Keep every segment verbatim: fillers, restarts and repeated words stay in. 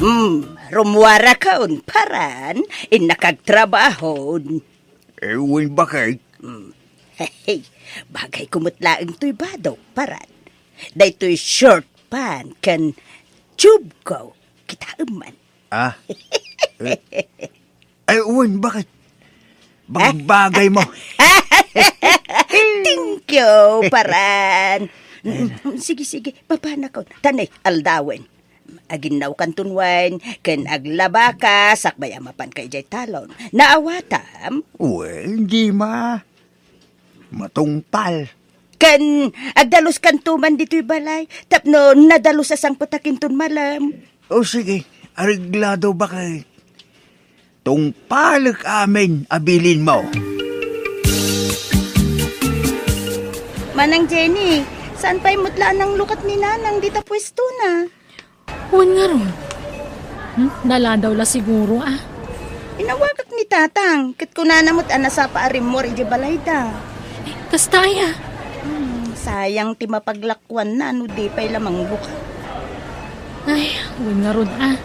Hmm, rumuarakon, paran, innak agtrabahon. Eh, wen, bakit? Hmm. Hey, bagay ko met laeng toy badok, paran. Daytoy short pant ken tube ko, kitaem man. Ah? Eh, ay, wen, bakit? Bagbagay mo. Thank you, paran. Mm, sige, sige, babanakon. Tanay, aldawen. Aginnawkanton wen, ken aglabaka, sakbay a mapanka idiay talon. Naawatam? Wen, Jima. Matungpal. Ken agdaluskanto man ditoy balay, tapno nadalus a sangpetak inton malem. O sige, areglado, bakit? Tungpalek amin a bilinmo. Manang Jenny, saan pay met la a nanglukat ni Nanang dita puestona? Wen ngarud. Hmm, naladaw la siguro, ah. Inawagak ni Tatang, ket kunana met a nasapa a rimmuar idiay balayda. Eh, kasta aya? Hmm, sayang ti mapaglakuanna no di pay la manglukat. Ay, wen ngarud, ah.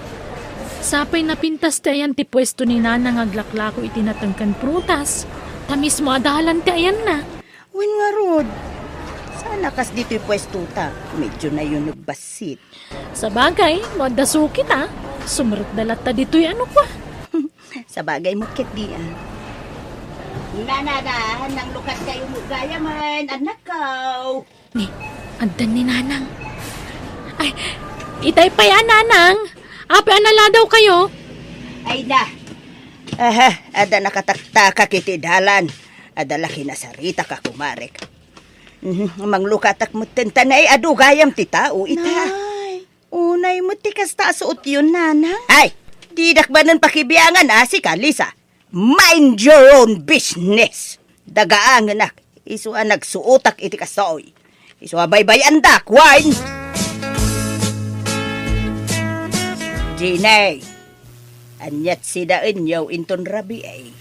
Sapay napintas ti ayan ti puesto ni Nanang aglaklako iti nateng ken prutas. Ta mismo a dalan ti ayanna. Wen ngarud, saan a kas ditoy puestota, medyo nayuneg bassit. Sabagay, no adda sukit, ah, sumrekda latta ditoy, ano kwa? Sabagay met ketdi, ah. Nanana, nanglukat kayo mo gayamen, anak ko. Ni, addan ni Nanang. Ay, itay pay a, Nanang. Apay a naladaw kayo? Ay na. Aha, adda nakataktakak iti dalan. Adda la kinasaritak a kumarek. Mhm, manglukatak metten ta nay adu gayam ti tao ita. Nay, unay met ti kasta a suotyon, Nanang. Ay, didak manen pakibiangan a sika, Lisa. Mind your own business. Dagaangenak, isu a nagsuotak iti kastoy. Isu a baybay-andak, wen. Jenny, aniat sidaenyo inton rabii?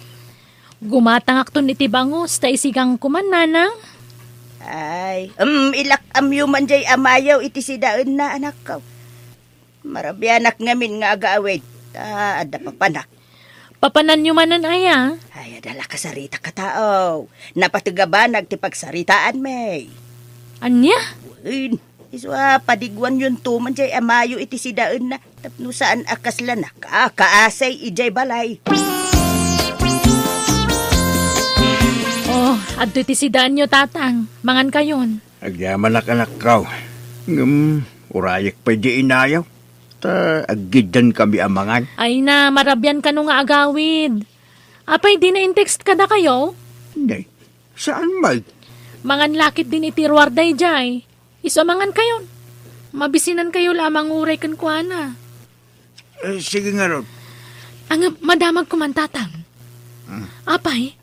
Gumatangakton iti bangus, ta isigang ko man, Nanang. Ay, em, ilak-amyo man jay amayo iti sidaenna, anakko. Marabianak ngamin nga agawid, ta adda papanak. Papananyo manen aya? Ay, adda la kasaritak a tao. Napateg a banag ti pagsaritaanmi. Ania? Wen, isu a padiguanyonto man jay amayo iti sidaenna tapno saan a kasla nakakaasay idiay balay. Oh, adtoy ti sidaenyo, Tatang. Mangankayon. Agyamanak, anakko. Ngem, urayek pay di inayo. Ta aggiddan kami a mangan. Ay na, marabian kano nga agawid. Apay, di na in-text kadakayo? Nay, saan met? Mangan la ketdin iti ruar daydiay. Isu a mangankayon. Mabisinankayo la a manguray kenkuana. Eh, sige ngarud. Ang madamag ko man, Tatang. Hmm. Apay,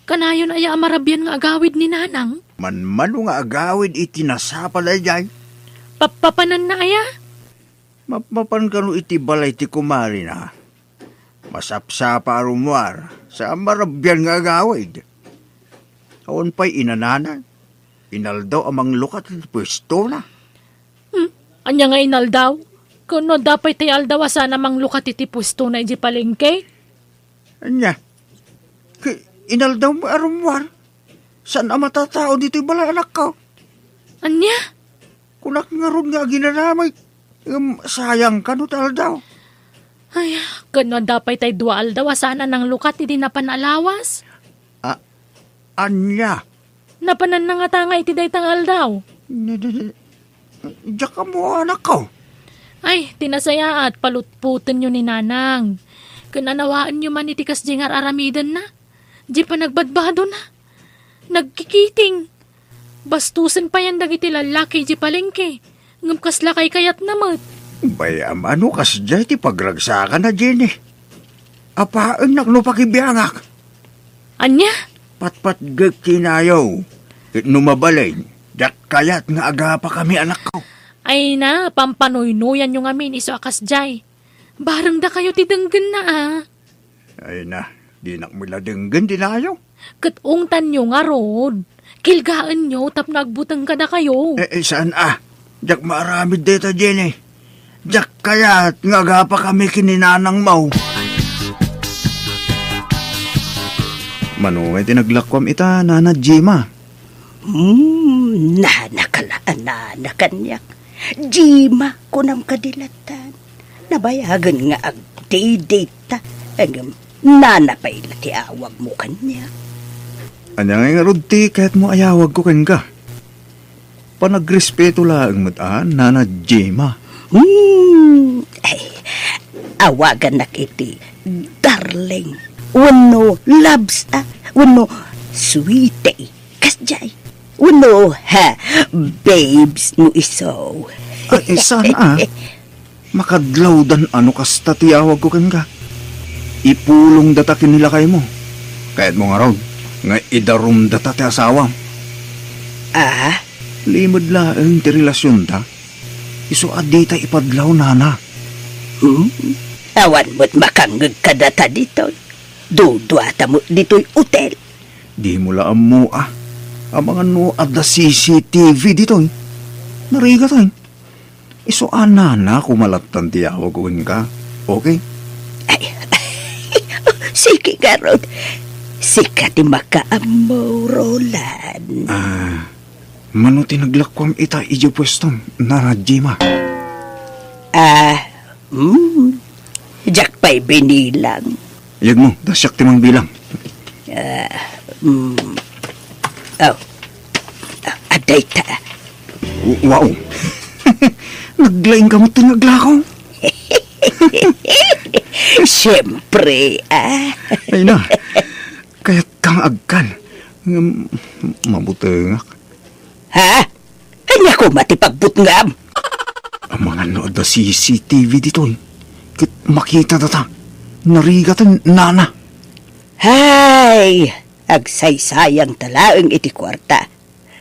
kanayon aya a marabian nga agawid ni Nanang? Manmano nga agawid iti nasapa daydiay? Papapananna aya? Mapmapan kano iti balay ti kumarina. Masapsapa a rumuar, sa marabian nga agawid. Awan pay inananan. Inaldaw a manglukat iti puestona. Hmm? Ania nga inaldaw? Ken no adda pay tay aldaw a saan a manglukat iti puestona idiay palengke? Ania? Ki-, inaldaw met a rumuar? Saan a matatao ditoy balay, anakko? Ania? Kunak ngarud nga aginanamay, ngem sayang kano ti aldaw. Ay, ken no adda pay tay dua aldaw a saan a nanglukat idi napan a lawas? A-, ania? Napananna ngata nga iti dayta nga aldaw? Di-, di-, di-, diak ammo, anakko. Ay, ti nasayaat, palutpotenyo ni Nanang. Ken anawaenyo man iti kasdiay nga ar-aramidenna. Di panagbadbadona. Nagkikiting. Bastosen payen dagiti lallaki idiay palengke. Ngem kasla kaykayatna met. Bay-am a no kasdiay ti pagragsakana, Jenny. Apaennak no pakibiangak. Ania? Patpatgek ti inayo. Ket no mabalin, diak kayat nga agapakami, anakko. Ay na, pampanuynoyanyo ngamin isu a kasdiay. Bareng dakayo ti denggenna, a. Ay na, dinak met la denggen ti nayo. Ket ungtanyo ngarud. Kilgaenyo tapno agbuteng kadakayo. Eh, eh, saan a? Diak maaramid dayta, Jenny. Diak kayat nga agapakami ken ni nanangmo. Mano ngay ti naglakuam ita, Nana Jima? Hmm, nana ka la a nana kaniak. Jima, kunam kadi latan. Nabayagen nga agdidita. Ngem nana pay la ti awagmo kaniak. Ania ngay ngarud ti kayatmo a yawagko kenka? Panagrespeto laeng met a, Nana Jima. Hmm, ay, awagannak iti darling, wenno loves, a, wenno sweetie, kasdiay, wenno, ha, babes no isu. Ay, eh, saan a? Makadlawdan a no kasta ti yawagko kenka. Ipulongdata ken ni lakaymo. Kayatmo ngarud nga idarumdata ti asawam. Ah? Limed laeng ti relasionda. Isu a dita ipadlaw, nana. Hmm? Awan met makangngeg kadata ditoy. Duduata met ditoy hotel. Dimo la ammo a. Amangan no adda C C T V ditoy. Narigat, ay. Isu a nana koma lattan ti yawagko kenka. Okay? Ay, sige ngarud. Sika ti makaammo, Roland. Ah, mano ti naglakuam ita idiay puestom, Nana Jima? Ah, hmm. Diak pay binilang. Yegmo, ta siak ti mangbilang. Ah, mm. Oh. Ah, adda ita. W-, wow. Naglaing ka met ti naglakaw. Siyempre, ah. Ay na. Kayat kang agkan. Ngem, mabutengak. Ha? Ania koma ti pagbutngam? Amangan no adda C C T V ditoy. Ket makita data. Narigaten, nana. Hay, agsaysayangta laeng iti kuarta.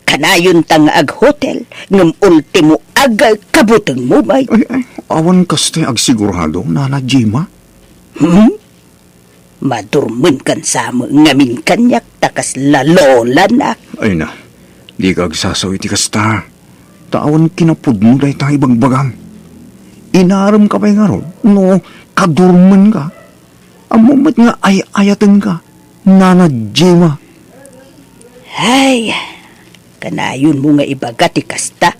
Kanayonta nga aghotel, ngem ultimo agkabutengmo met. Ay, ay, awan kasta agsigurado, Nana Jima. Hmm? Madurmenkan sa met ngamin kaniak ta kasla lolanak. Ay na, dika agsasaw iti kasta. Ta awan kinapudno dayta ibagbagam. Inaremka pay ngarud no kadurmenka. Ammom met nga ay-ayatenka, Nana Jima. Ay, kanayonmo nga ibaga ti kasta,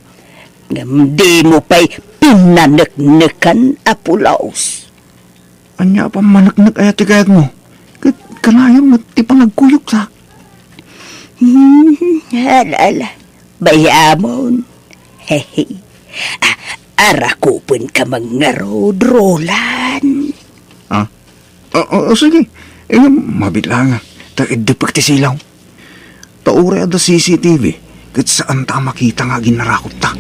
ngem dimo pay pinaneknekan a pulos. Ania a pammaneknek aya ti kayatmo? Ket kanayon met ti panagkuyogta. Hmm, ala, ala. Bay-amon. Hehe. A-, arakupenka man ngarud, Roland. Ah? O, o, o, sige. Eh, mabit lang, ah. Ta iddepek ti silaw. Ta uray adda C C T V, ket saanta a makita nga aginarakupta.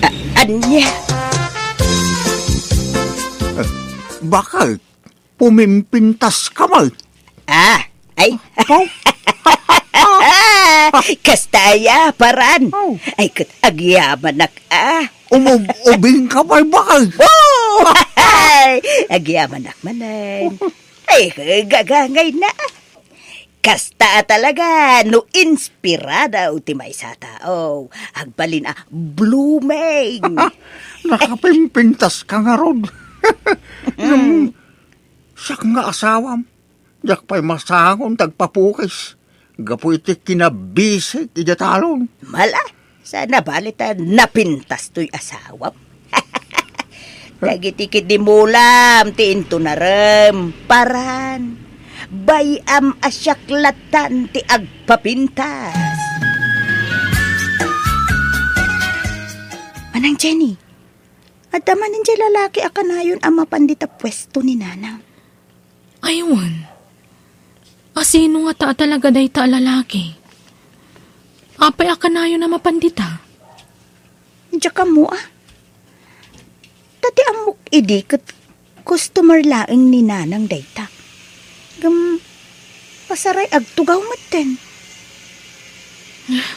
A-, ania? Eh, bakit? Pumimpintas ka man? Ah, ay. Oh. Kasta aya, paran. Oh. Ay, ket agyamanak, ah. Umub-ubing ka pay, bakit? Oh! Ay, agyamanak manen. Ay, gagangay na. Kasta a talaga no inspirado ti maysa a tao. Agbalin a blooming. Nakapimpintas ka ngarud. Mm. Siak nga asawam, diak pay masangon ti agpapukis gapu iti kinabisik idiay talon. Mala, sana bali ta napintas toy asawam. Dagiti kiddimulam ti intunarem, paran. Bay-am a siak latan ti agpapintas. Manang Jenny, adda manen diay lalaki a kanayon a mapan dita puesto ni Nanang? Ay, wen. Asino ngata a talaga dayta a lalaki? Apay a kanayon a mapan dita? Diak ammo, a. Ta ti ammok idi ket customer laeng ni Nanang dayta. Ngem, pasaray agtugaw metten.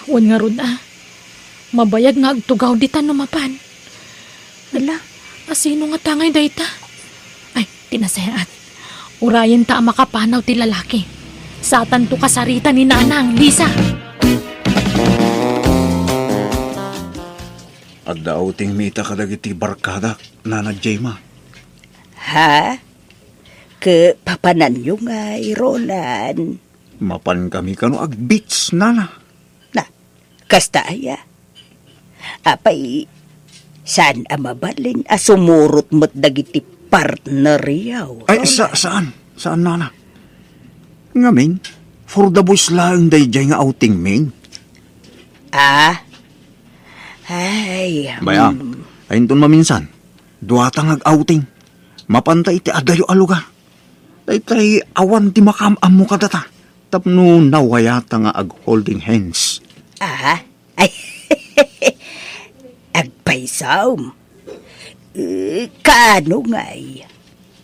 Wen ngarud a. Mabayag nga agtugaw dita no mapan. Ala. Asino ngata ngay dayta? Ay, ti nasayaat. Urayenta a makapanaw ti lalaki. Satanto kasarita ni Nanang, Lisa. Adda outing mi ita kadagiti barkadak, Nana Gemma. Ha? Ket papananyo ngay, Roland? Mapankami kano ag-beach, Nana. Na, kasta aya? Apay, saan a mabalin a sumurot met dagiti partneryo? Ay, sa-, saan? Saan, Nana? Ngamin, for the boys laeng daydiay nga outing mi. Ah? Ay, Bay-am, mm. Ay, inton maminsan, duata nga ag-outing. Mapanta iti adayo a lugar. Daytay awan ti makaam-ammo kadata. Tapno nawayata nga ag-holding hands. Ah? Ay, agpaysam. Eh, kaano ngay?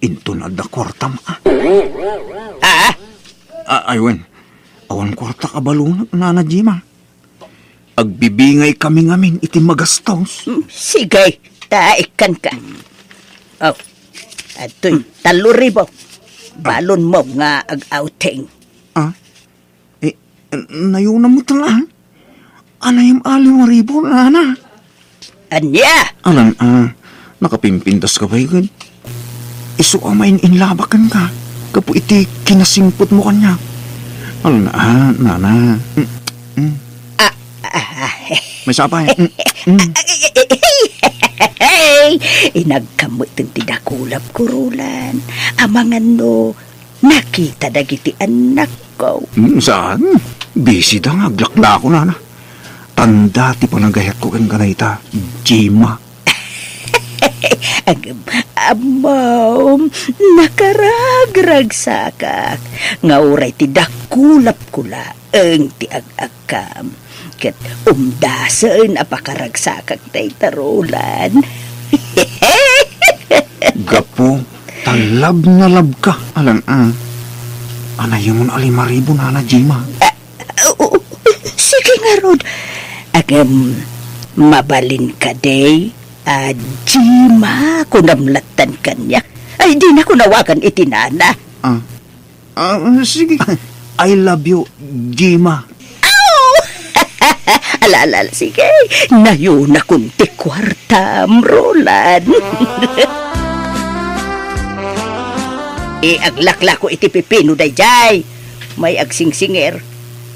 Inton adda kuartam, ah. Ah? Ah, ay, wen. Awan kuartak a balongen, Nana Gemma. Agbibingay kami ngamin iti magastos. Hmm, sige, ta ikkanka. Oh, adtoy, tallo ribu. Balonmo nga ag-outing. Ah? Eh, nayona met lang. Anayam a lima ribu, Nana. Ania? Alan, ah, nakapimpintas ka pay ken? Isu a main-inlabak kenka gapu iti kinasingpetmo kaniak. Alan, ah, Nana. Mm, mm. Ah, ah, ah. May sapay. Mm, mm. Inagkammo iti dakulap ko, Roland. Amangan no, nakita dagiti annakko. Hmm, saan? Busy da nga aglaklako, Nana. Tanda ti panagayatko kenka dayta, Gemma. Agem, ammom, nakaragragsakak. Nga uray ti dakulap ko laeng ti ag-agkam. Ket umdasen a pakaragsakak dayta, Roland. Gapu ta love na love ka, alan, ah. Anayamon a lima ribu, Nana Gemma. Ah, oo, sige ngarud. Agem, mabalin kadi a Gemma kunam lattan kaniak. Ay, dinako nawagan iti nana. Ah. Ah, sige. I love you, Gemma. Aw! Ala, ala, ala, sige. Nayonakon ti kuartam, Roland. Eh, aglaklako iti pipino daydiay. May agsingsinger.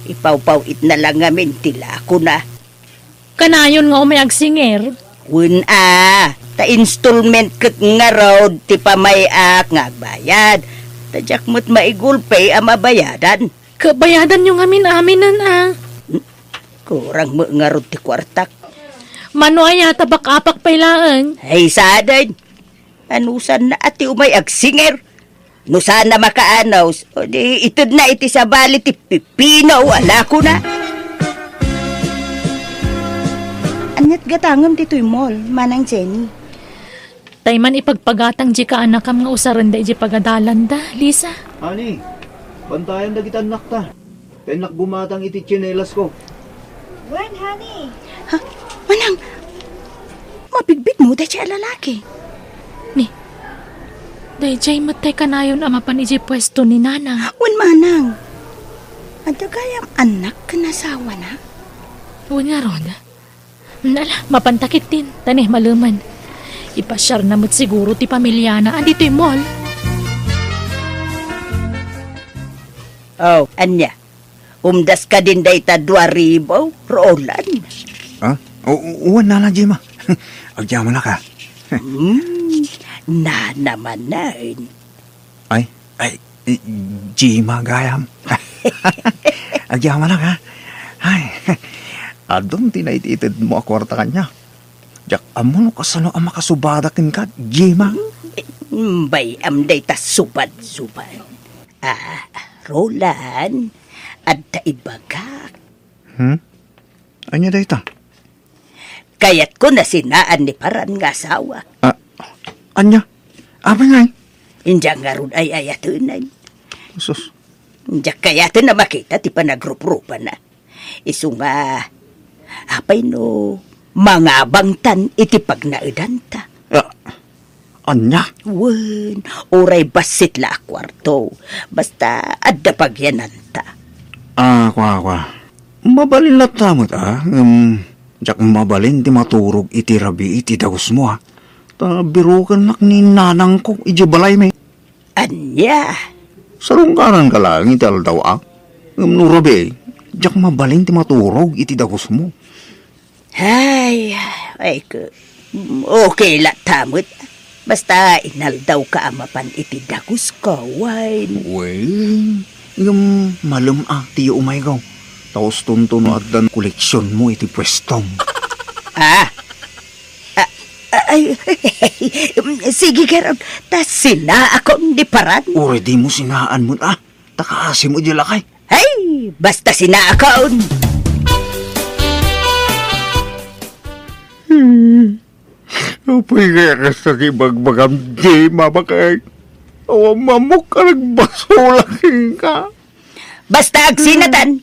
Ipawpaw-itna lang ngamin ti lakona. Kanayon nga umay agsinger? Wen a, ta installment ket ngarud ti pamay-ak nga agbayad. Ta diak met maigulpe a mabayadan. Ket bayadanyo ngamin aminen a. Hmm? Kurang met ngarud ti kuartak. Mano aya ta bak-apak pay laeng? Ay, sadin. Anusanna a ti umay agsinger? No saan a makaanus, o di itedna iti sabali ti pipino a lakona. Aniat gatangem ditoy mall, Manang Jenny? Tay man ipagpagatang di kaanakam nga usarenda idiay pagadalanda, Lisa. Honey, bantayan dagiti annakta. Tennak gumatang iti tsinelasko. Wen, honey. Ha? Manang, mabigbigmo daydiay a lalaki? Ni, daydiay met tay kanayon a mapan idiay puesto ni Nanang. Wen, Manang. Adda gayam annak ken asawana? Wen ngarud. Ala, mapanta ketdin, ta ni, malemen. Ipasiarna met siguro ti pamiliana, a ditoy mall. Oh, ania? Umdas kadin dayta dua ribu, Roland? Ha? O, o, wen, Nana Gemma. Agyamanak, ha? Hmm, nana manen. Ay, ay, i-, Gemma gayam. Agyamanak, ha? Ay, adun ti naititedmo a kuarta kaniak. Diak ammo no kasano a makasubada kenka, Gemma. Bay-am dayta subad-subad. Ah, Roland, adda ibagak. Hmm? Ania dayta? Kayatko nasinaan ni paran nga asawa. Ah, ania? Apay ngay? India ngarud ay-ayatenen. Sus. India kayaten a makita ti panagruprupana. Isu nga, apay no mangabangtan iti pagnaedanta? Ah, ania? Wen, uray bassit la a kuarto. Basta adda pagyananta. Ah, kua, kua. Mabalin latta met, ah, ngem Diak mabalin ti maturog iti rabii ti dagusmo, a. Ta birokennak ni nanangko idiay balaymi. Ania? Sarungkaranka laeng iti aldaw, a. Ngem no rabii, diak mabalin ti maturog iti dagusmo. Ay, ay, ke-, okay latta met. Basta inaldawka a mapan iti dagusko, wen. Wen, ngem malem a ti umayko. Ta ustonto no addan koleksionmo iti puestom. Ah, ah, ah, ay, sige, garud, ta sinaakon di paran. Uray dimo sinaan met, a. Ta kaasimo di lakay. Ay, basta sinaakon. Hmm. Apay kaya kasta ti bagbagam, Jay, mabakay? Awan mamok a nagbasolak kenka. Basta agsinatan,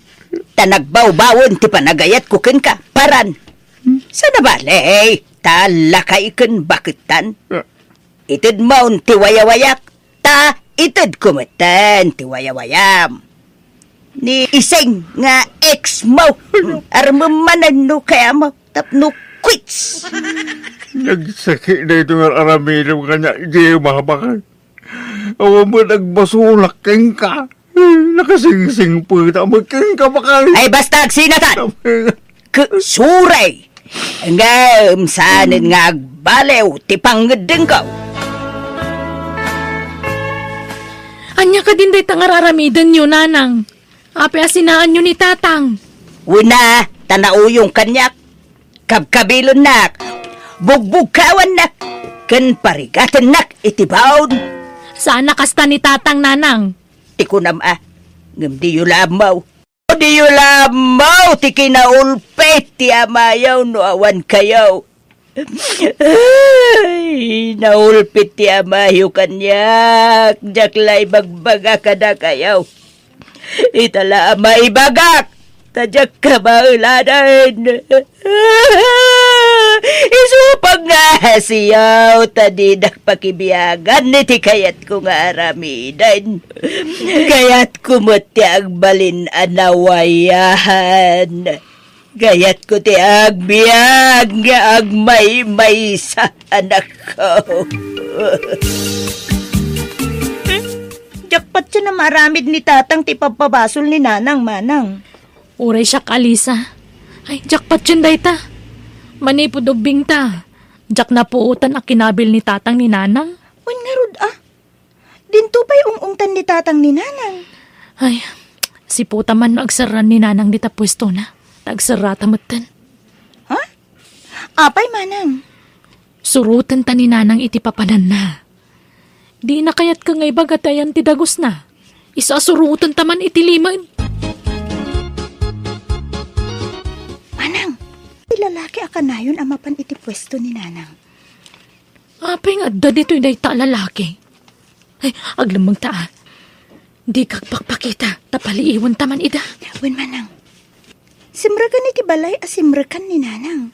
ta nagbawbawen ti panagayatko kenka, paran. Sana bale, ta lakay ken baketan. Ah. Itedmon ti wayawayak, ta itedko metten ti wayawayam. Ni Iseng nga ex mo, armem manen no kayamo, tapno quits. Nagsakit na ito nga aramidem kanya, di mabakay. Awan met agbasolak kenka. Nakasingsingpet a met kenka, bakay. Ay, basta agsinatan. Ke-, suray! Ngem saanen nga agbaliw ti pangngeddengko. Ania kadin dayta nga ar-aramidenyo, nanang? Apay a sinaanyo ni tatang? Wen a, ta nauyong kaniak. Kabkabilennak, bugbugkawannak, ken parigatennak iti baon. Saan a kasta ni tatang, nanang? Ti kunam a, ngem diyo la ammo. Diyo la ammo ti kinaulpit ti amayo no awan kayo. Ay, naulpit ti amayo kaniak, diak la ibagbaga kadakayo. Ita la a maibagak, ta diak kabaelanen. Isu pagngasiyo, ta dinak pakibiagan iti kayatko nga aramiden. Kayatko met ti agbalin a nawayan. Kayatko ti agbiag nga agmaymaysa, anakko. Diak patien a maaramid ni tatang ti pappabasol ni nanang, manang. Uray siak, Alisa. Ay, diak patien dayta. Manipud ubbingta, diak napuotan a kinabil ni tatang ni nanang. Wen ngarud a. Dinto pay ung-ungtan ni tatang ni nanang. Ay, siputa man no agserran ni nanang dita puestona. Ta agserrata metten. Ha? Apay, manang? Surotenta ni nanang iti papananna. Dina kayatka nga ibaga ti ayan ti dagusna. Isu a surotenta man iti limed. Manang, ti lalaki a kanayon a mapan iti puesto ni nanang. Apay nga adda ditoy dayta a lalaki? Ay, aglemmengta a. Dika agpakpakita, ta paliiwenta man ida. Wen, manang. Simreken iti balay a simrekan ni nanang.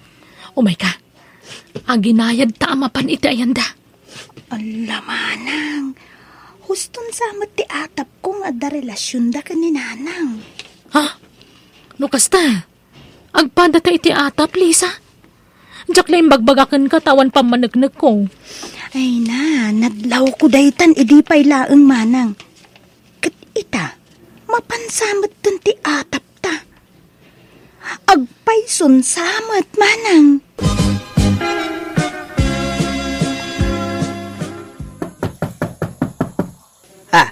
Umayka. Aginayadta a mapan iti ayanda. Alla, manang. Huston sa met ti atapko nga adda relasionda ken ni nanang. Ha? No kasta, agpadata iti atap, Lisa? Diak la imbagbaga kenka ta awan pammaneknekko. Ay na, nadlawko daytan idi pay laeng, manang. Ket ita, mapan sa metten ti atapta. Agpayson sa met, manang. Ah,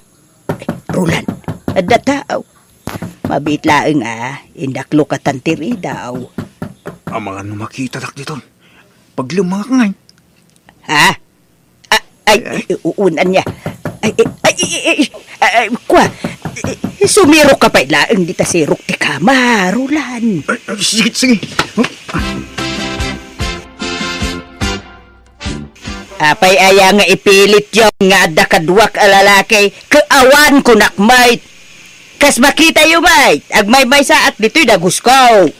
Roland, adda tao. Mabiit laeng a, indaklokatan ti ridaw. Amangan no makitadak diton. Paglemmengak ngay. Ha? Ah, ay, ay, ay, uun, ania. Ay, ay, ay, ay, ay, ay, ay, kua. Sumirok ka pay laeng dita sirok ti kama, Roland. Ay, ay, sige, sige. Apay aya nga ipilityo nga adda kaduak a lalaki, ket awan kunak met. Kas makitayo met, agmaymaysaak ditoy dagusko.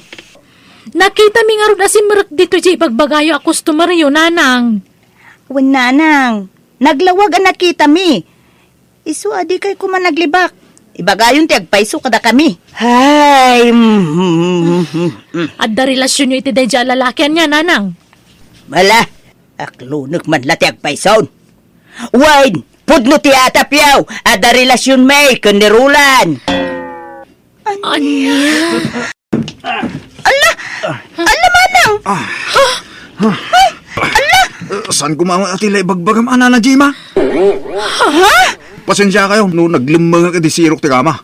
Nakitami ngarud a simrek ditoy diay ibagbagayo a customeryo, nanang. Wen, nanang, naglawag a nakitami. Isu a dikay koma naglibak. Ibagayon ti agpayso kadakami. Ay, mm, mm, mm, mm. Adda relasyonyo iti daydiay a lalaki ania, nanang? Ala, aklonek man la ti agpayson. Wen, pudno ti atapyo, adda relasyonmi ken ni Roland. Ania? Ala! Ala, manang! Ah. Ay! Ala! Eh, saan ko maawat a ti la ibagbagam, a Nana Jima? Ha? Pasensiakayo no naglemmengak iti sirok ti kama.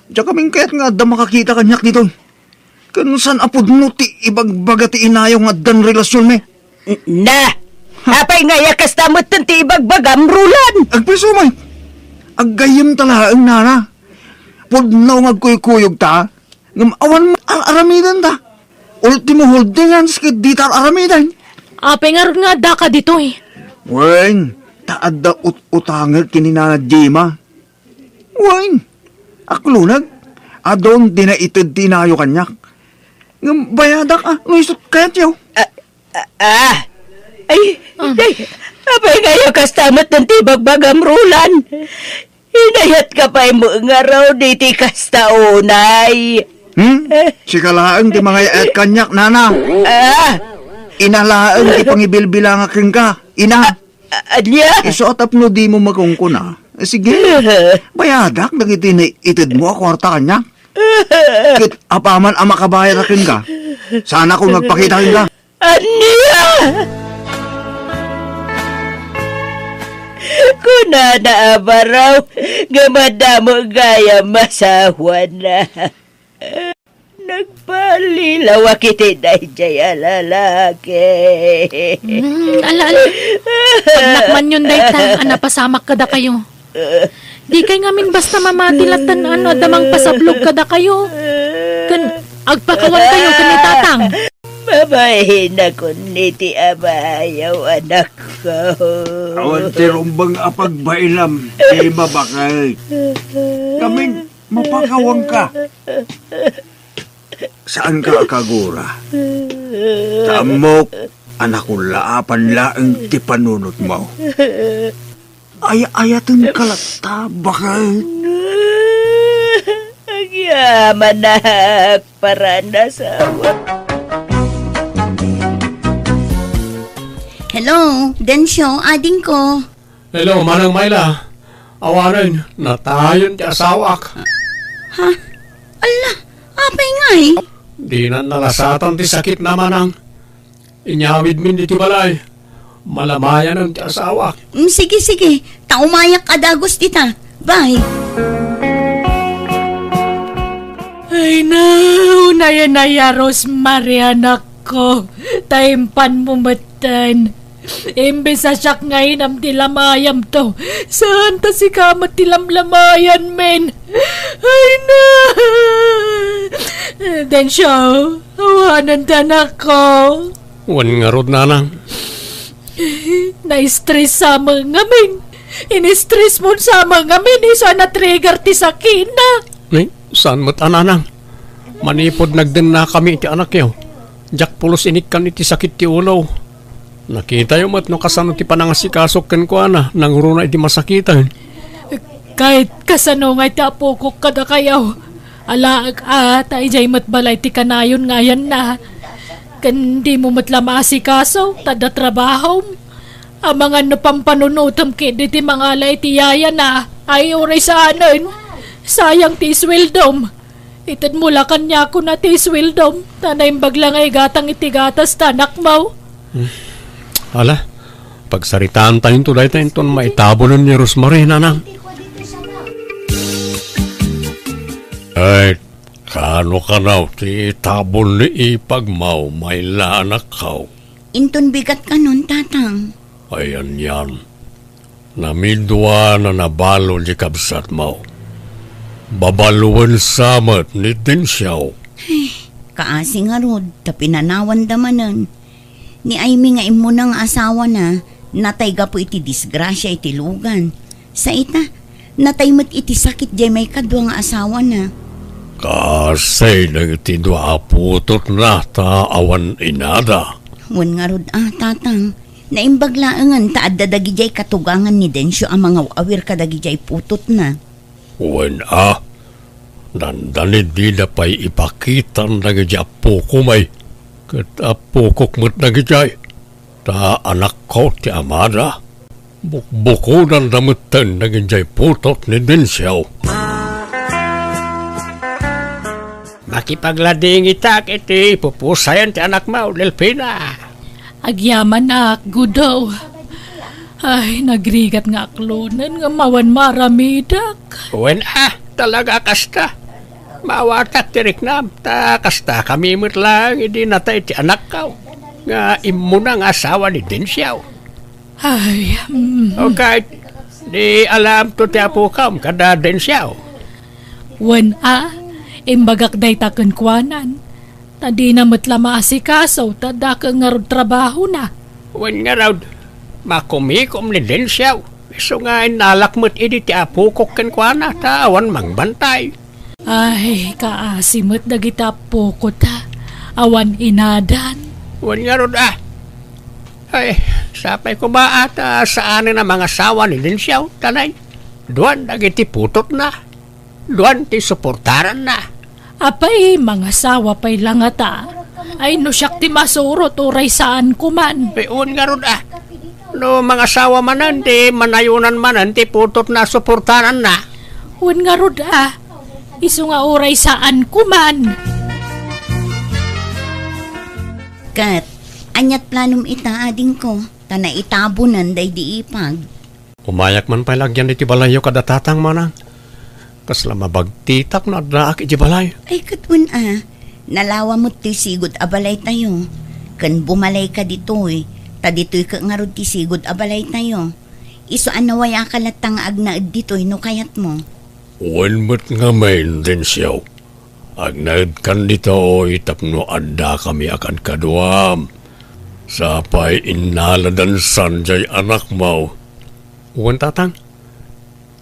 Diak amin kayat nga adda makakita kaniak ditoy. Ken saan a pudno ti ibagbaga ti inayo nga addan relasyonmi. Na! Apay nga aya kasta metten ti ibagbagam, Roland? Agpayso, Mike. Aggayyemta laeng, Nana. Pudno nga agkuykuyogta. Ngem awan ar-aramidenta. Ultimo holding hands ket dita ar-aramiden. Apay ngarud nga addaka ditoy? Wen, ta adda ut-utangek ken ni Nana Jima. Wen, aklonek, adun ti naited ti inayo kaniak. Ngem bayadak a, no isut kayatyo. Ah, ah, ah. Ay, ah. Ay, apay nga aya kasta met ti ibagbagam, Roland? Inayatka pay met ngarud iti kasta unay. Hmm? Sika laeng ti mangay-ayat kaniak, Nana. Ah. Ina laeng ti pangibilbilangak kenka, ina. A-, ania? Isu a tapno dimo makunkuna. Sige. Bayadak dagiti naitedmo a kuarta kaniak. Ket apaman a makabayad kenka, saanakon nga agpakita kenka. Ania? Kunana a baro nga madamo gayam asawana. Nagpallilawak iti daydiay a lalaki. Hmm, ala, ala. Pagnakmanyon dayta a napasamak kadakayo. Dikay ngamin basta mamati latta no adda mangpasablog kadakayo. Ken agpakawankayo ken ni Tatang. Mabainakon iti amayo, anakko. Awan ti rumbeng a pagbainam, Jima, baket. Ngamin, mapakawanka. Saanka a kagura. Ta ammok a nakullaapan laeng ti panunotmo. Ay-ayatenka latta, baket. Agyamanak, paranasawa. Hello, Dencio, adingko. Hello, Manang Myla. Awanen, natayon ti asawak. Ha? Alla, apay ngay? Dinan nalasatan ti sakitna, Manang. Inyawidmin ditoy balay. Malamayanen ti asawak. Mm, sige, sige. Ta umayak a dagus dita. Bye. Ay, no, nayanaya, Rosemary, anakko. Ta impanmo metten. Imbes a siak nga inam ti lamayamto, saan ta sika met ti lamlamayanmin. Ay, na! Dencio, awanen ti anakko. Wen ngarud, Nanang. Na-stress sa met ngamin. In-stress mo sa met ngamin, isu a na-trigger ti sakina. Ni, saan met a, Nanang? Manipud nagdennakami iti anakyo, diak pulos inikkan iti sakit ti ulo. Nakitayo met no kasano ti panangasikasok kenkuana nangruna idi masakiten. Ket kasano ngay ti apokok kadakayo? Alaek a, ta idiay met balay ti kanayon nga ayanna. Ken dimo met la maasikaso, ta adda trabahom. Amangan no pampanunotem ketdi ti mangala iti yayana, ay uray saanen. Sayang ti isweldom. Itedmo la kaniakon a ti isweldom, ta naimbag la nga igatang iti gatas ti anakmo. Hmm. Ala, pagsaritaantayonto dayta inton maitabulen ni Rosemary, Nanang. Ay, kano kanaw ti itabul ni ipagmo, Myla, anakko? Inton bigat kanon, Tatang. Ay, anian. Namidua na nabalo di kabsatmo. Babaluen sa met ni Dencio. Ay, kaasi ngarud, ta pinanawanda manen. Ni Aimee nga immuna nga asawana, natay gapu iti disgrasia iti lugan. Sa ita, natay met iti sakit diay maikadua nga asawana. Kaasi dagiti dua a putotna ta awan inada. Wen ngarud a, Tatang. Naimbag laengen ta adda dagidiay katugangan ni Dencio a mangaw-awir kadagidiay putotna. Wen a, dandani dida pay ipakitan dagiti appokom ay, ket appokok met dagidiay, ta anakko ti amada. Bukbukodanda metten dagidiay putot ni Dencio. Makipagladingitak iti pupusayan ti anakmo, Delfina. Agyamanak, Gudo. Ay, nagrigat nga aklonen nga mawan maramidek. Wen a, talaga kasta. Maawatak ti riknam, ta kasta kami met laeng idi natay ti anakko, nga immuna nga asawa ni Dencio. Ay, mm. O ket, di alamto ti apokam kada Dencio? Wen a, imbagak dayta kenkuanan. Ta dina met la maasikaso, ta dakkel ngarud trabahona. Wen ngarud, makumikom ni Dencio. Isu nga innalak met idi ti apokok kenkuana, ta awan mangbantay. Ay, kaasi met dagiti appoko ta. Awan inadan. Wen ngarud a. Ay, sapay koma a ta saanen a mangasawa ni Dencio, ta nay, duan dagiti putotna. Duan ti suportaranna. Apay, mangasawa pay la ngata? Ay, no siak ti masurot, uray saanko man. Ay, wen ngarud a. No mangasawa manen, di manayonan manen ti putotna a suportaranna. Wen ngarud a. Isu nga uray saanko man. Ket, aniat planom ita, adingko, ta naitabonen daydi ipag? Umayak man pay la agyan iti balayyo kada tatang, manang. Kasla mabagtitak no addaak iti balay. Ay, ket wen a, nalawa met toy sigud a balaytayo. Ken bumalayka ditoy, ta ditoy ket ngarud ti sigud a balaytayo. Isu a nawayaka latta nga agnaed ditoy no kayatmo. Wen met ngamin, Dencio. Agnaedkan ditoy tapno addakami a kadkaduam. Sapay innaladan san jay anakmo. Wen, tatang.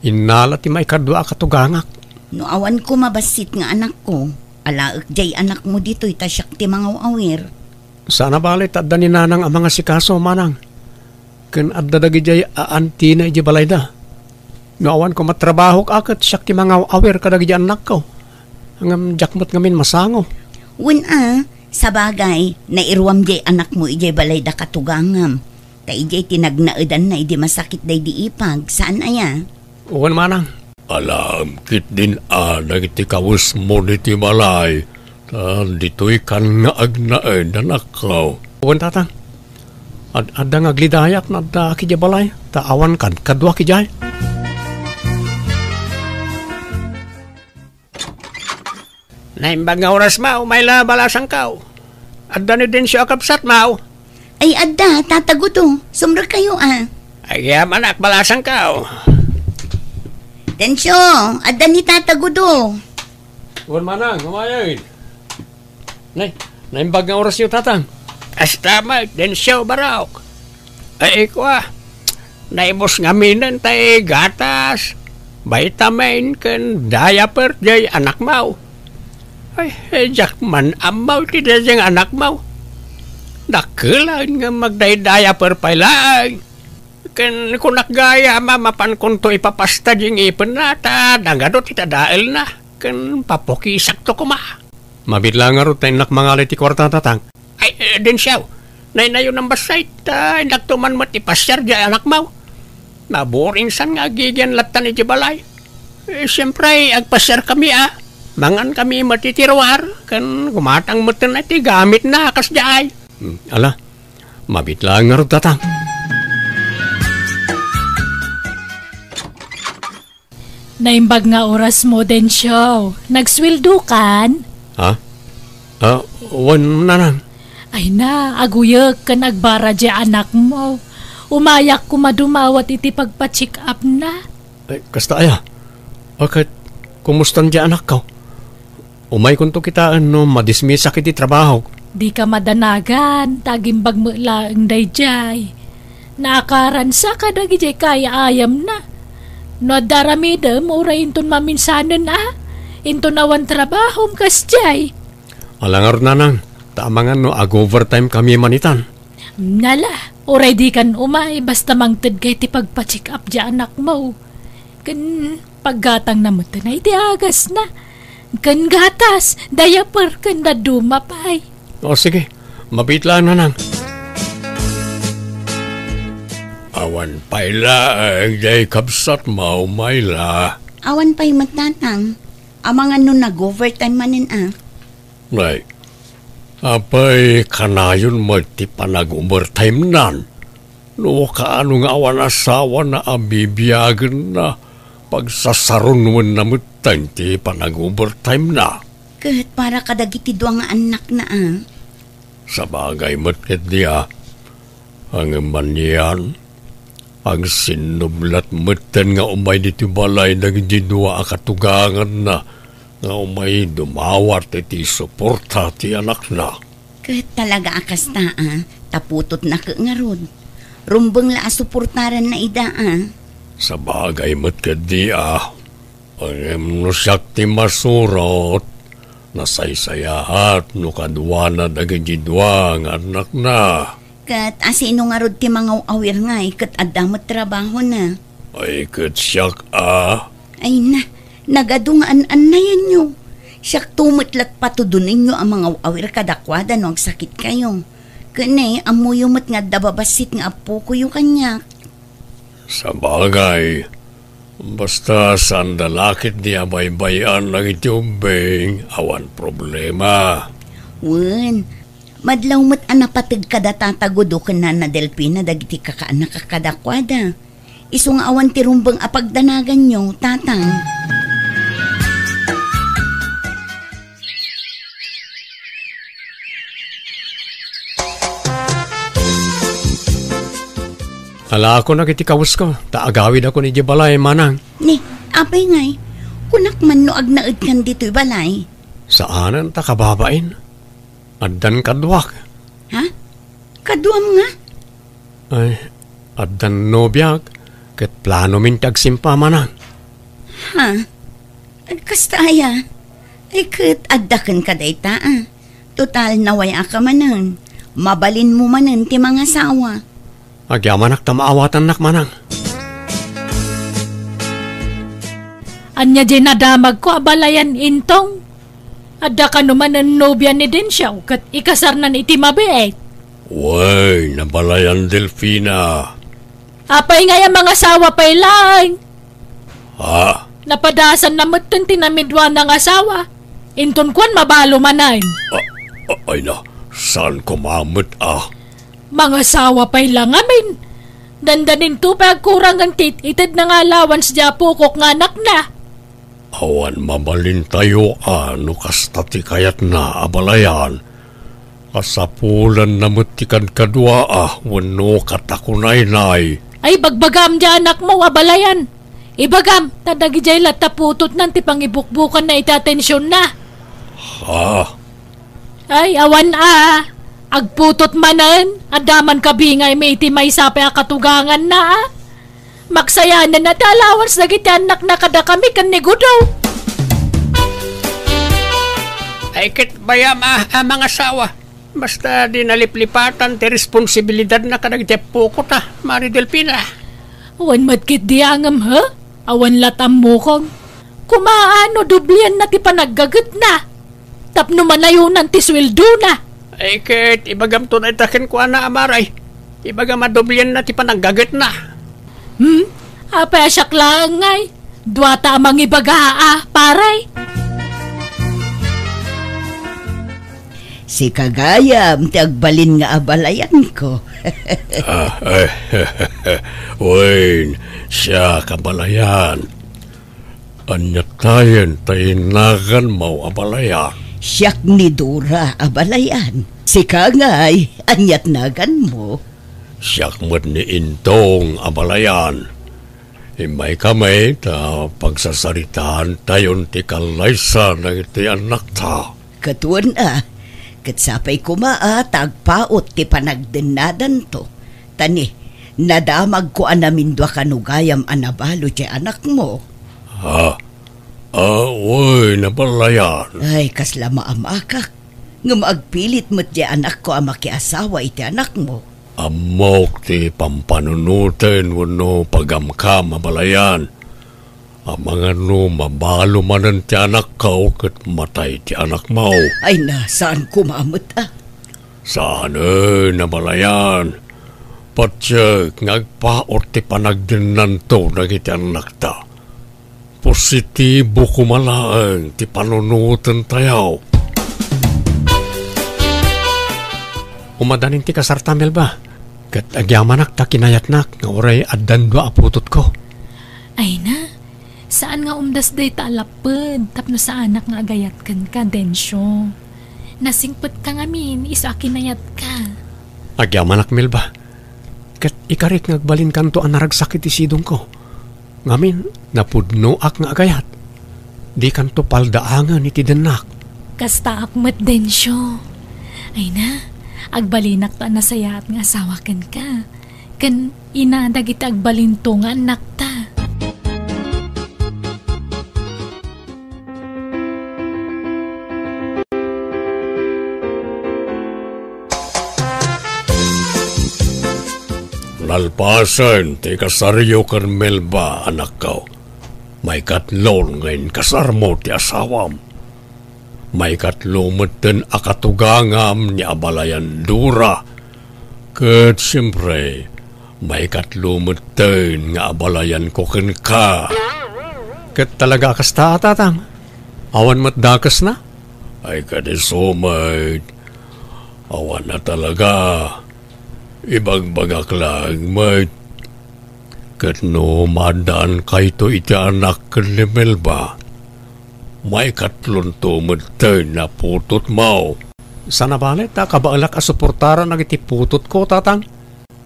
Innala ti maikadua a katugangak. No awan koma bassit nga anakko, alaek jay anakmo ditoy ta siak ti mangaw-awir. Saan a bale ta adda ni nanang a mangasikaso, manang. Ken adda dagidiay a antina idiay balayda. No awan koma trabahok a ket siak ti mangaw-awir kadagidi annakko. Ngem diak met ngamin masango. Wen a, sabagay, nairuam jay anakmo idiay balayda katugangam. Ta idiay ti nagnaedanna idi masakit daydi ipag, saan aya? Wen manang. Alaem ketdin a dagiti kawesmo ditoy balay, ta ditoykan nga agnaed, anakko. Wen, tatang. Ad-, adda nga aglidayak no addaak idiay balay, ta awan kadkaduak idiay. Naimbag nga oras, Maw, mayla balasangkaw. Adda ni Dencio a kabsat, Maw. Ay, adda, Tata Gudo. Sumrekkayo, a. Ay, agyamanak, balasangkaw. Dencio, adda ni Tata Gudo. Wen manang, umayen. Nay, naimbag nga orasyo, tatang. Kasta met, Dencio, barok. Ay, kua, naibus ngaminen tay gatas, vitamin, ken diaper jay anakmo. Ay, eh, diak man ammo ti daydiay nga anakmo. Dakkel a ngem agday-diaper pay laeng. Ken kunak gayam a mapankonto ipapasta di ngipenna ta nagadu ti tadaelna, ken papukisakto koma. Mabiit la ngarud ta innak mangalay ti kuarta, tatang. Ay, eh, Dencio, naynayonam bassit, ta innakto man met ipasiar di anakmo. Naburing san nga agigian lattan iti balay. Eh, siempre, agpasiarkami a. Mangankami met iti ruar, ken gumatang metten ti gamitna a kasdiay. Hmm, ala, mabiit la ngarud, tatang. Naimbag nga orasmo, Dencio. Nagsueldokan? Ha? Ah, wen, nanang. Ay na, aguyek ken agbara di anakmo. Umayak koma dumawat iti pagpa-check-upna. Ay, kasta aya? Ket, kumustan di anakko? Umaykonto kitaen no madismisak iti trabahok. Dika madanagan, ta agimbag met laeng daydiay. Naakaransa kadagiti kaay-ayamna. No adda aramidem, uray inton maminsanen a, inton awan trabahom kasdiay. Ala ngarud, nanang, ta amangan no ag-overtime kami manitan. Nala, uray dikan umay, basta mangtedka iti pagpa-check-up di anakmo. Ken Paggatangna met iti agasna. Ken gatas, diaper, ken dadduma pay. O, sige. Mabiit laeng, Manang. Awan pay laeng, diay kabsat, maumay la. Awan pay met, Tatang. Amangan no nag-overtime manen a. Nay, apay kanayon met ti panag-overtime-nan? No kaano nga awan asawana a bibiagenna, pagsasarunwenna metten ti panag-overtime-na. Ket para kadagiti dua nga annakna a. Sabagay met ketdi a. Ngem anian, agsinnublat metten nga umay ditoy balay dagiti dua a katuganganna nga umay dumawat iti suporta ti anakna. Ket talaga a kasta a, ta putotna ket ngarud. Rumbeng la a suportaranna ida a. Sabagay met ketdi a. Ngem no siak ti masurot, nasaysayaat no kaduana dagiti dua nga annakna. Ket asino ngarud ti mangaw-awir ngay ket adda met trabahona? Ay, ket siak a. Ay na, nagadu nga an-annayanyo. Siakto met lat patudonenyo a mangaw-awir kadakuada no agsakitkayo. Ken ne, ammoyo met nga adda babassit nga appokoyo kaniak. Sabagay, basta saanda la ketdi a baybay-an dagiti ubbing, awan problema. Wen, madlaw met a napateg kada Tata Gudo ken Nana Delfina dagiti kakaannak a kadakuada. Isu nga awan ti rumbeng a pagdanaganyo, Tatang. Alaakon dagiti kawesko, ta agawidakon idiay balay, Manang. Ni, apay ngay, kunak man no agnaedkan ditoy balay? Saanen ta kababain. Addan kaduak. Ha? Kaduam nga? Ay, addan nobiak, ket planomin ti agsimpa, Manang. Ha? Kasta aya? Ay, ket adda kenka dayta a. Total, naway-aka manen. Mabalinmo manen ti mangasawa. Agyamanak ta maawatannak, Manang. Ania diay nadamagko a balayan, Intong? Adda kano manen nobia ni Dencio ket ikasarnan iti mabiit? Wen, abalayan, Delfina. Apay ngay a mangasawa pay laeng? Ha? Napadasanna metten ti namiduana nga asawa. Inton kuan, mabalo manen. A-, a-, ay na, saan koma met a? Mangasawa pay la ngamin. Dandaninto pay agkurangen ti it-itedna nga allowance diay apokok nga anakna. Awan mabalintayo a no kasta ti kayatna, abalayan. Kasapulanna met ti kadkaduaa wenno katakunaynay. Ay, bagbagam diay anakmo, abalayan. Ibagam, ta dagidiay latta putotnan ti pangibukbukanna iti atensionna. Ha? Ay, awan a. Agputot manen, adda man kabingaymi iti maysa pay a katuganganna a. Maksayanen a ti allowance dagiti annakna kadakami ken ni Gudo. Ay, ket bayam a, a mangasawa. Basta di naliplipatan ti responsibilidadna kadagiti appokota, Mari Delfina. Awan met ketdi a ngem, ha? Awan lat ammokon. Kumaano, doblianna ti panaggagetna. Tapno manayonan ti sueldona. Ay, ket ibagamto dayta kenkuana, Amari. Ibagam a doblianna ti panaggagetna. Hmm? Apay a siak laeng ngay? Duata a mangibaga a, pare. Sika gayam ti agbalin nga abalayanko. Ah, eh, wen, siak, abalayan. Ania tayen ti naganmo, abalayan? Siak ni Dora, abalayan. Sika ngay, ania ti naganmo? Siak met ni Intong, abalayan. Immaykami ta pagsasaritaantayon ti kallaysa dagiti annakta. Ket wen a, ket sapay koma a ta agpaut ti panagdennadanto. Ta ni, nadamagko a namindua kano gayam a nabalo ti anakmo. Ha? Ah, wen, abalayan. Ay, kasla maamakak. Ngem agpilit met ti anakko a makiasawa iti anakmo. Ammok ti pampanunoten wenno pagamkam, abalayan. Amangan no mabalo manen ti anakko ket matay ti anakmo. Ay na, saan koma met, a? Saanen a balayan. Patiek nga agpaut ti panagdennanto dagiti annakta. Positibo koma laeng ti panunotentayo. Umadanin ti kasarta, Melba. Ket agyamanak ta kinayatnak nga uray addan dua a putotko. Ay na, saan nga umdas dayta a lapped tapno saanak nga agayat kenka, Dencio. Nasingpetka ngamin isu a kinayatka. Agyamanak, Melba. Ket ikarik nga agbalinkanto a naragsak iti sidongko. Ngamin, napudnoak nga agayat. Dikanto paldaangen iti dennak. Kastaak met, Dencio. Ay na, agbalinak ta nasayaat nga asawa kenka. Ken ina dagiti agbalinto nga annakta. Nalpasen ti kasaryo ken Melba, anakko, maikatlo nga inkasarmo ti asawam. Maikatlo metten a katugangam ni abalayan Dora. Ket siempre, maikatlo metten nga abalayanko kenka. Ket talaga a kasta, tatang? Awan met dakesna? Ay, kadi isu met. Awan a talaga. Ibagbagak laeng met. Ket no maaddaankayto iti anak ken ni Melba, maikatlonto metten a putotmo. Saan a bale ta kabaelak a suportaran dagiti putotko, tatang?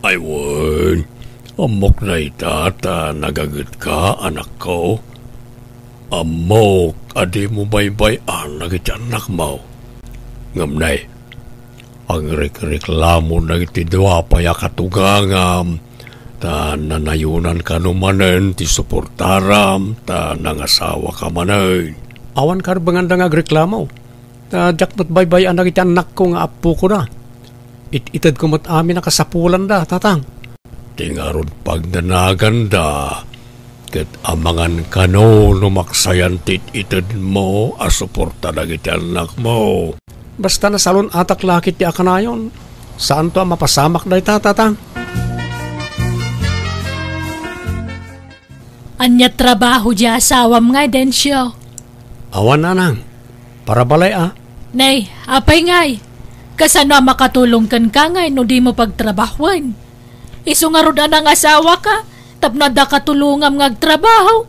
Ay wen, ammok dayta ta nagagetka, anakko. Ammok a dimo baybay-an dagiti annakmo. Ngem nay, agrikreklamo dagiti dua pay a katugangam, ta nanayonan kano manen ti suportaram, ta nangasawaka manen. Awan karbenganda nga agreklamo, ta diak met baybay-an dagiti annakko nga appokoda. It-itedko met amin a kasapulanda, tatang. Ti ngarud pagdanaganda, ket amangan kano no maksayan ti it-itedmo a suporta dagiti annakmo. Basta nasalun-atak la ketdi a kanayon, saanto a mapasamak dayta, tatang. Ania trabaho di asawam ngay, Dencio? Awan, nanang. Para balay a. Nay, apay ngay? Kasano a makatulong kenka ngay no dimo pagtrabahoen? Isu ngarud a nangasawaka tapno adda katulongam nga agtrabaho.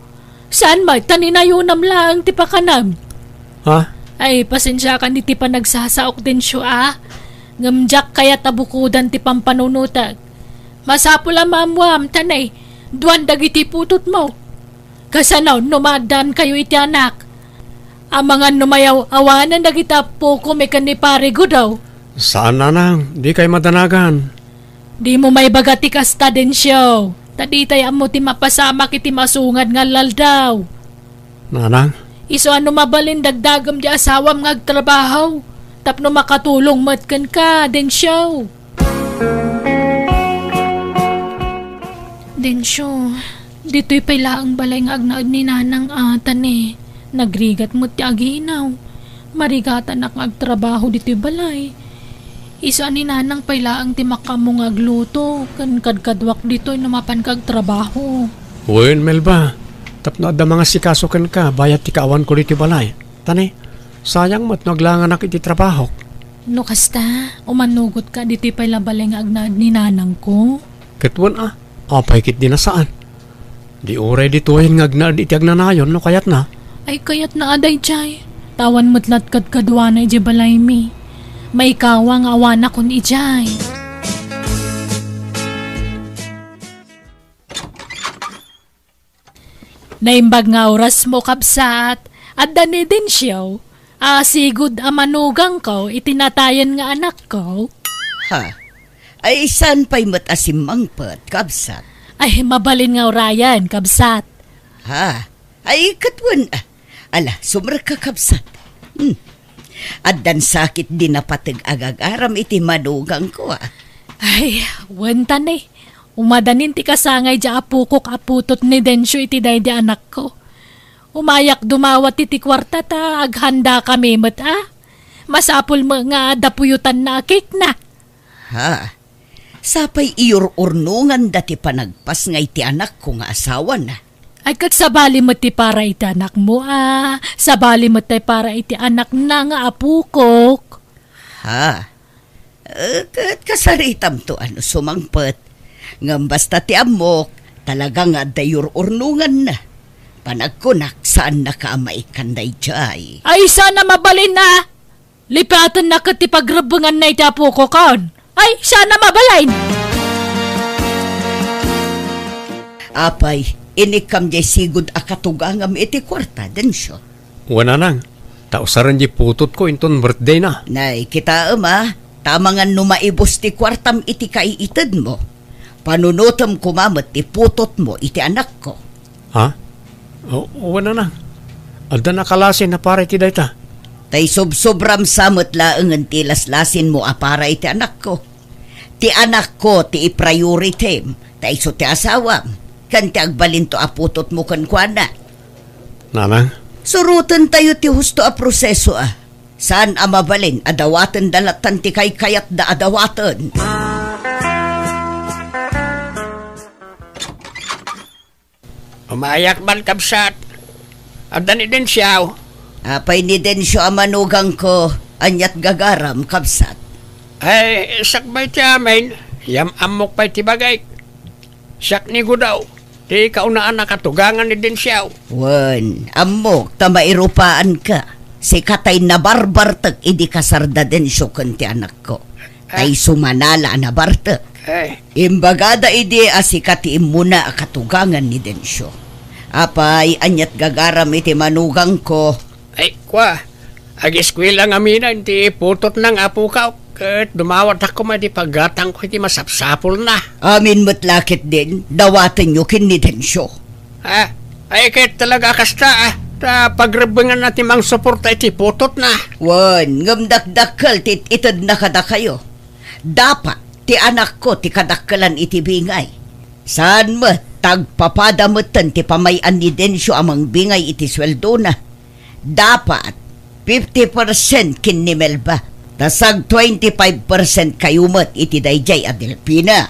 Saan met ta ninayonam laeng ti pakanam. Ha? Ay, pasensiakan iti panagsasaok, Dencio, a. Ngem diak kayat a bukodan ti pampanunotek. Masapul a maammoam ta nay, duan dagiti putotmo. Kasano no maaddaankayo iti anak? Amangan no mayaw-awanen dagiti appokom ken ni Pare Gudaw. Saan, nanang, dikay madanagan. Dimo maibaga ti kasta, Dencio, ta ditay ammo ti mapasamak iti masungad nga aldaw. Nanang? Isu a no mabalin dagdagem di asawam nga agtrabaho, tapno makatulong met kenka, Dencio. Dencio, ditoy pay laeng balay nga agnaed ni Nanang a, ta ne, nagrigat met ti aginaw. Marigatanak nga agtrabaho ditoy balay. Isu a ni Nanang pay laeng ti makaammo nga agluto, ken kadkaduak ditoy no mapanka agtrabaho. Wen, Melba, tapno adda mangasikaso kenka bayat ti kaawanko ditoy balay. Ta ne, sayang met no aglanganak iti trabahok. No kasta, umanugotka ditoy pay la balay nga agnaed ni Nanangko. Ket wen a, apay ketdi a saan? Di uray ditoyen nga agnaed iti agnanayon no kayatna. Ay, kayatna a daydiay. Ta awan met la't kadkaduana idiay balaymi. Maikawa nga awanakon idiay. Naimbag nga orasmo, kabsat, adda ni Dencio a sigud a manugangko iti natayen nga anakko. Ha? Ay, saan pay met a simmangpet, kabsat? Ay, mabalin nga urayen, kabsat. Ha? Ay, ket wen, a. Ala, sumrekka, kabsat. Hmm. Addan sakit di napateg a gagaram iti manugangko, a. Ay, wen ta ne. Umadanin ti kasangay di apokok a putot ni Dencio iti daydi anakko. Umayak dumawat iti kuarta ta aghandakami met a. Masapul met nga adda puyotanna a cake na. Ha? Sapay iyur-urnonganda ti panagpasngay ti anakko nga asawana. Ay, ket sabali met ti para iti anakmo a, sabali met ti para iti anakna nga apokok. Ha? Eh, ket kasaritamto a no sumangpet. Ngem basta ti ammok, talaga nga adda iyur-urnonganna. Panagkunak, saannaka a maikkan daydiay. Ay, saan a mabalin a! Lipatenna ket ti pagrebbenganna iti apokokon. Ay, saan a mabalin! Apay, inikkam diay sigud a katugangam iti kuarta, Dencio? Wen, nanang, ta usaren diay putotko inton birthdayna. Nay, kitaem a, ta amangan no maibus ti kuartam iti kaiitedmo. Panunotem koma met ti putotmo iti anakko. Ha? O, wen, nanang. Adda nakalasin a para iti dayta. Ta isubsobram sa met laengen ti laslasinmo a para iti anakko. Ti anakko ti i-priority-m, ta isu ti asawam, ken ti agbalinto a putotmo kenkuana. Nanang? Surotentayo ti husto a proseso a. Saan a mabalin a dawatenda lattan ti kaykayatda a dawaten. Umayak man, kabsat. Adda ni Dencio? Apay ni Dencio a manugangko, aniat gagaram, kabsat? Ay, sakbay ti amin, yam-ammok pay ti bagik. Siak ni Gudaw, ti kaunaan a katugangan ni Dencio. Wen, ammok ta mairupaanka. Sika tay nabarbartek idi kasarda Dencio ken ti anakko. Tay sumanala a nabartek. Eh. Imbagada idi a sika ti immuna a katugangan ni Dencio. Apay, aniat gagaram iti manugangko? Ay, kua, ageskuela ngamin ti putotna nga apokaw, ket dumawatak koma iti paggatangko iti masapsapulna. Amin met la ketdin, dawatenyo ken ni Dencio. Ah, ay, ket talaga kasta, ah, ta pagrebbenganna ti mangsuporta iti putotna. Wen, ngem dakdakkel ti it-itedna kadakayo. Dapat ti anakko ti kadakkelan iti bingay. Saan met, ta agpapada metten ti pamay-an ni Dencio a mangbingay iti sueldona. Dapat, fifty percent ken ni Melba. Ta sag twenty-five percent kayo met iti daydiay a Delfina.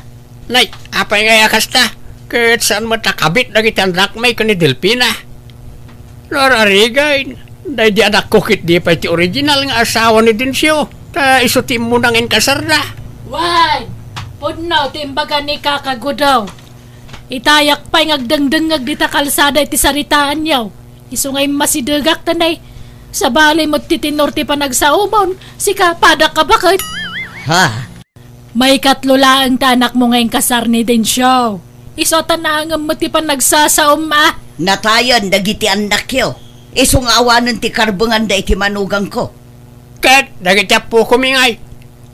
Nay, apay ngay a kasta? Ket saan met a kabit dagiti annakmi ken ni Delfina? No ar-arigan, daydi anakko ket di pay ti original nga asawa ni Dencio, ta isu ti immuna nga inkasarda. Wen, pudno ti imbaga ni Kaka Gudaw. Itayak pay nga agdengdengngeg dita kalsada iti saritaanyo. Isu nga immasidegak ta nay, sabali met ti tenor ti panagsaomon, sika, padak a baket. Ha? Maikatlo laeng ti anakmo nga inkasar ni Dencio. Isu a ta naangem met ti panagsasaom a. Natayen dagiti annakyo. Isu nga awanen ti karbenganda iti manugangko. Ket dagiti appokomi ngay,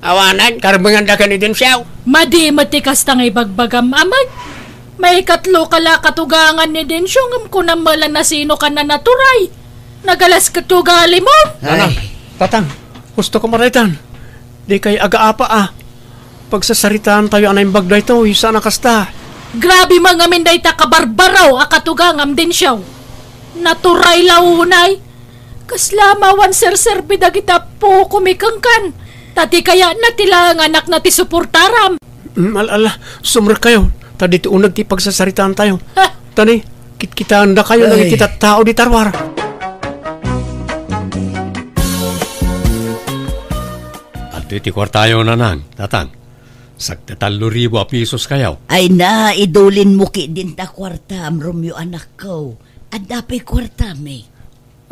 awanen karbenganda ken ni Dencio. Madi met ti kasta nga ibagbagam, amag. Maikatlo ka la katugangan ni Dencio, ngem kunam met la nasino ka nanaturay. Nagalas ket ugalimon. Ay. Nanang, tatang, husto koma daytan. Dikay agaapa a. Pagsasaritaantayo a naimbag daytoy, saan a kasta. Grabe man ngamin dayta kabarbaro a katugangam, Dencio. Naturay la unay. Kasla mawan serserbi dagiti appokomi kenkan. Ta ti kayatna ti laeng anakna ti suportaram. Mm, al-, ala, sumrekkayo, ta ditoy uneg ti pagsasaritaantayo. Ha? Tani, kitkitaendakayo dagiti tattao dita ruar. Adtoy ti kuartayo, nanang, tatang. Sagdi tallo ribu a pisos kayo. Ay na, idulinmo ketdin ta kuartam, Romeo, anakko. Adda pay kuartami.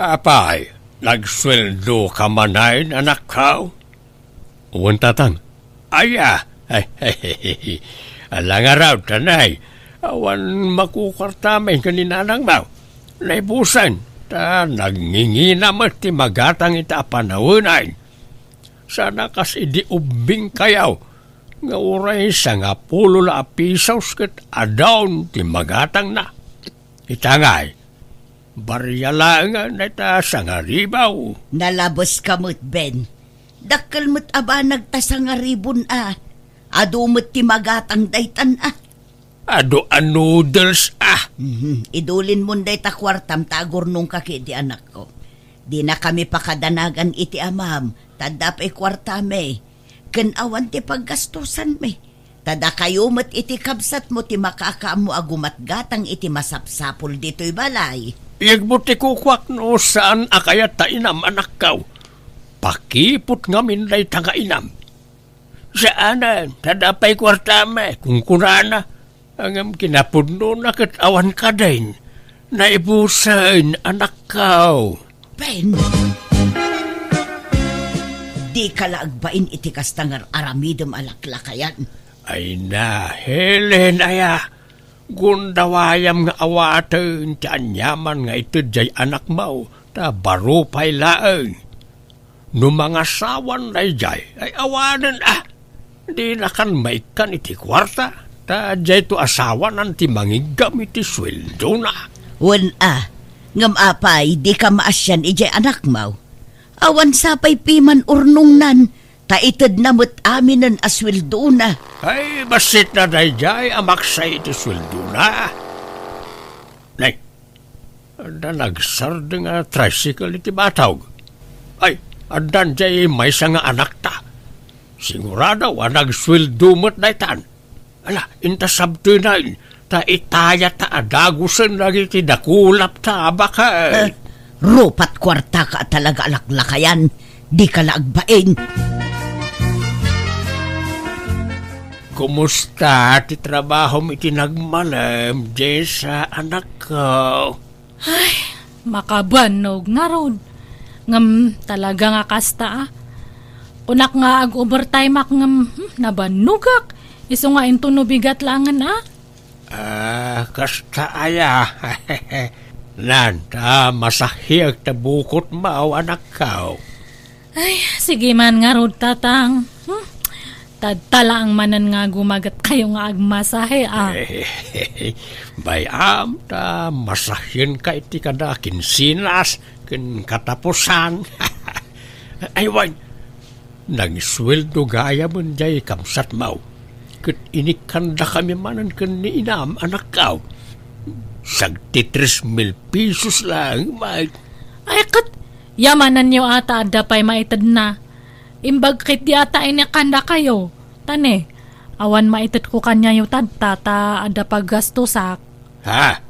Apay, nagsueldo ka manen, anakko? Wen, tatang. Aya, ala ngarud, tanay. Awan makukuartami ken ni nanangmo. Naibusen, ta nagngingina met ti magatang ita a panawen. Saan a kas idi ubbingkayo, nga uray sangapulo la a pisos ket adun ti magatangna. Ita ngay, baria laeng dayta sangaribu. Nalabeska met, Ben. Dakkel met a banag ta sangaribun a. Adu met ti magatang daytan a. adu a noodles, ah. Mhm. Idulinmon dayta kuartam ta agurnongka ket di anakko. Dinakami pakadanagan iti amam, ta adda pay kuartami. Ken awan ti paggastosanmi. Ta dakayo met iti kabsatmo ti makaammo a gumatgatang iti masapsapul ditoy balay. Yegmo ti kukuak no saan a kayat ta inam, anakko. Pakiput ngamin dayta nga inam. Saanen, ta adda pay kuartami, kunkunana. Ngem kinapudnona ket awan kadin. Naibusen, anakko. Ben! Dika la agbain iti kasta nga ar-aramidem a laklakayan. Ay na, Helen, aya. Gundawayam nga awaten ti aniaman nga ited jay anakmo, ta baro pay laeng. No mangasawan dayjay, ay awanen a. Dinakan maikkan iti kuarta, ta diayto a sawanan ti mangiggam iti sueldona. Wen a, ngem apay, dika maasian idiay anakmo? Awan sapay piman urnongnan, ta itedna met aminen a sueldona. Ay, basit na dayjay a maksay iti sueldona. Nay, adda nagsardeng a tricycle iti batog. Ay, addan jay maysa nga anakta. Sigurado a nagsueldo met daytan. Ala, inta sabtenen, ta itayata a dagusen dagiti dakulap ta a baket. Eh, rupat kuartaka a talaga a laklakayan, dika la agbain. Kumusta ti trabahom iti nagmalem, Jessa, anakko? Ay, makabannog ngarud. Ngem talaga nga kasta, a. Kunak nga ag-overtime-ak ngem, hmm, nabannogak. Isu nga intono bigat laengen, a. Ah, kasta aya. Nan, ta masahiek ta bukotmo, anakko. Ay, sige man ngarud, Tatang. Hmm? Tadta laeng manen nga gumagetkayo nga agmasahe, a. Bay-am ta masahienka iti kada kinsinas ken katapusan. Ay, wen, nagsueldo gayamen jay kabsatmo. Ket inikkandakami manen ken ni inam, anakko. Sagdi tres mil pesos laeng, Mike. Ay, ket yamanenyo a ta adda pay maitedna. Imbag ketdi a ta inikkandakayo. Ta ne, awan maitedko kaniayo tadta ta adda paggastosak. Ha?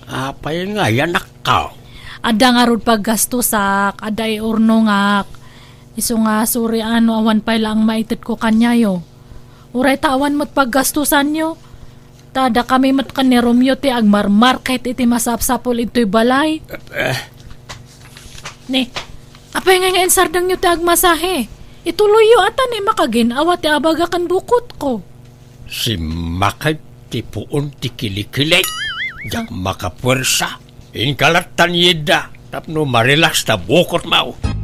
Apay ngay, anakko? Adda ngarud paggastosak, adda iurnongak. Isu nga suri a no awan pay laeng maitedko kaniayo. Uray ta awan met paggastosanyo. Ta dakami met ken ni Romeo ti agmarmarket iti masapsapul idtoy balay. Eh. Ni, apay ngay nga insardengyo ti agmasahe? Ituloyyo a ta ni makagin-awa ti abaga ken bukotko. Simmakek ti puon ti kilikilik. Diak makapuersa. Inka lattan yidda tapno ma-relax ta bukotmo.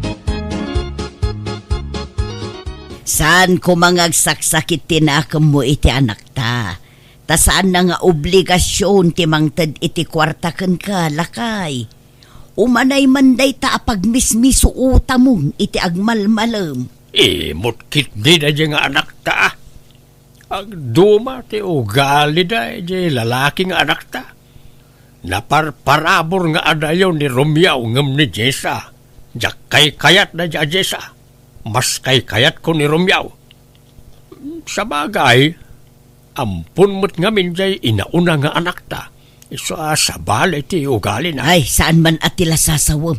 Saan koma nga agsaksakit ti nakemmo iti anakta. Ta saanna nga obligasion ti mangted iti kuarta kenka, lakay. Umanay man dayta a pagmismisuotamon iti agmalmalem. Imot ketdi daydiay nga anakta. Agduma ti ugalida idiay lalaki nga anakta. Naparparabur nga adayo ni Romeo ngem ni Jessa. Diak kaykayat daydiay a Jessa. Mas kaykayatko ni Romeo. Sabagay, ampon met ngamin diay inauna nga anakta. Isu a sabali ti ugalina. Ay, saan man a ti la sasawem.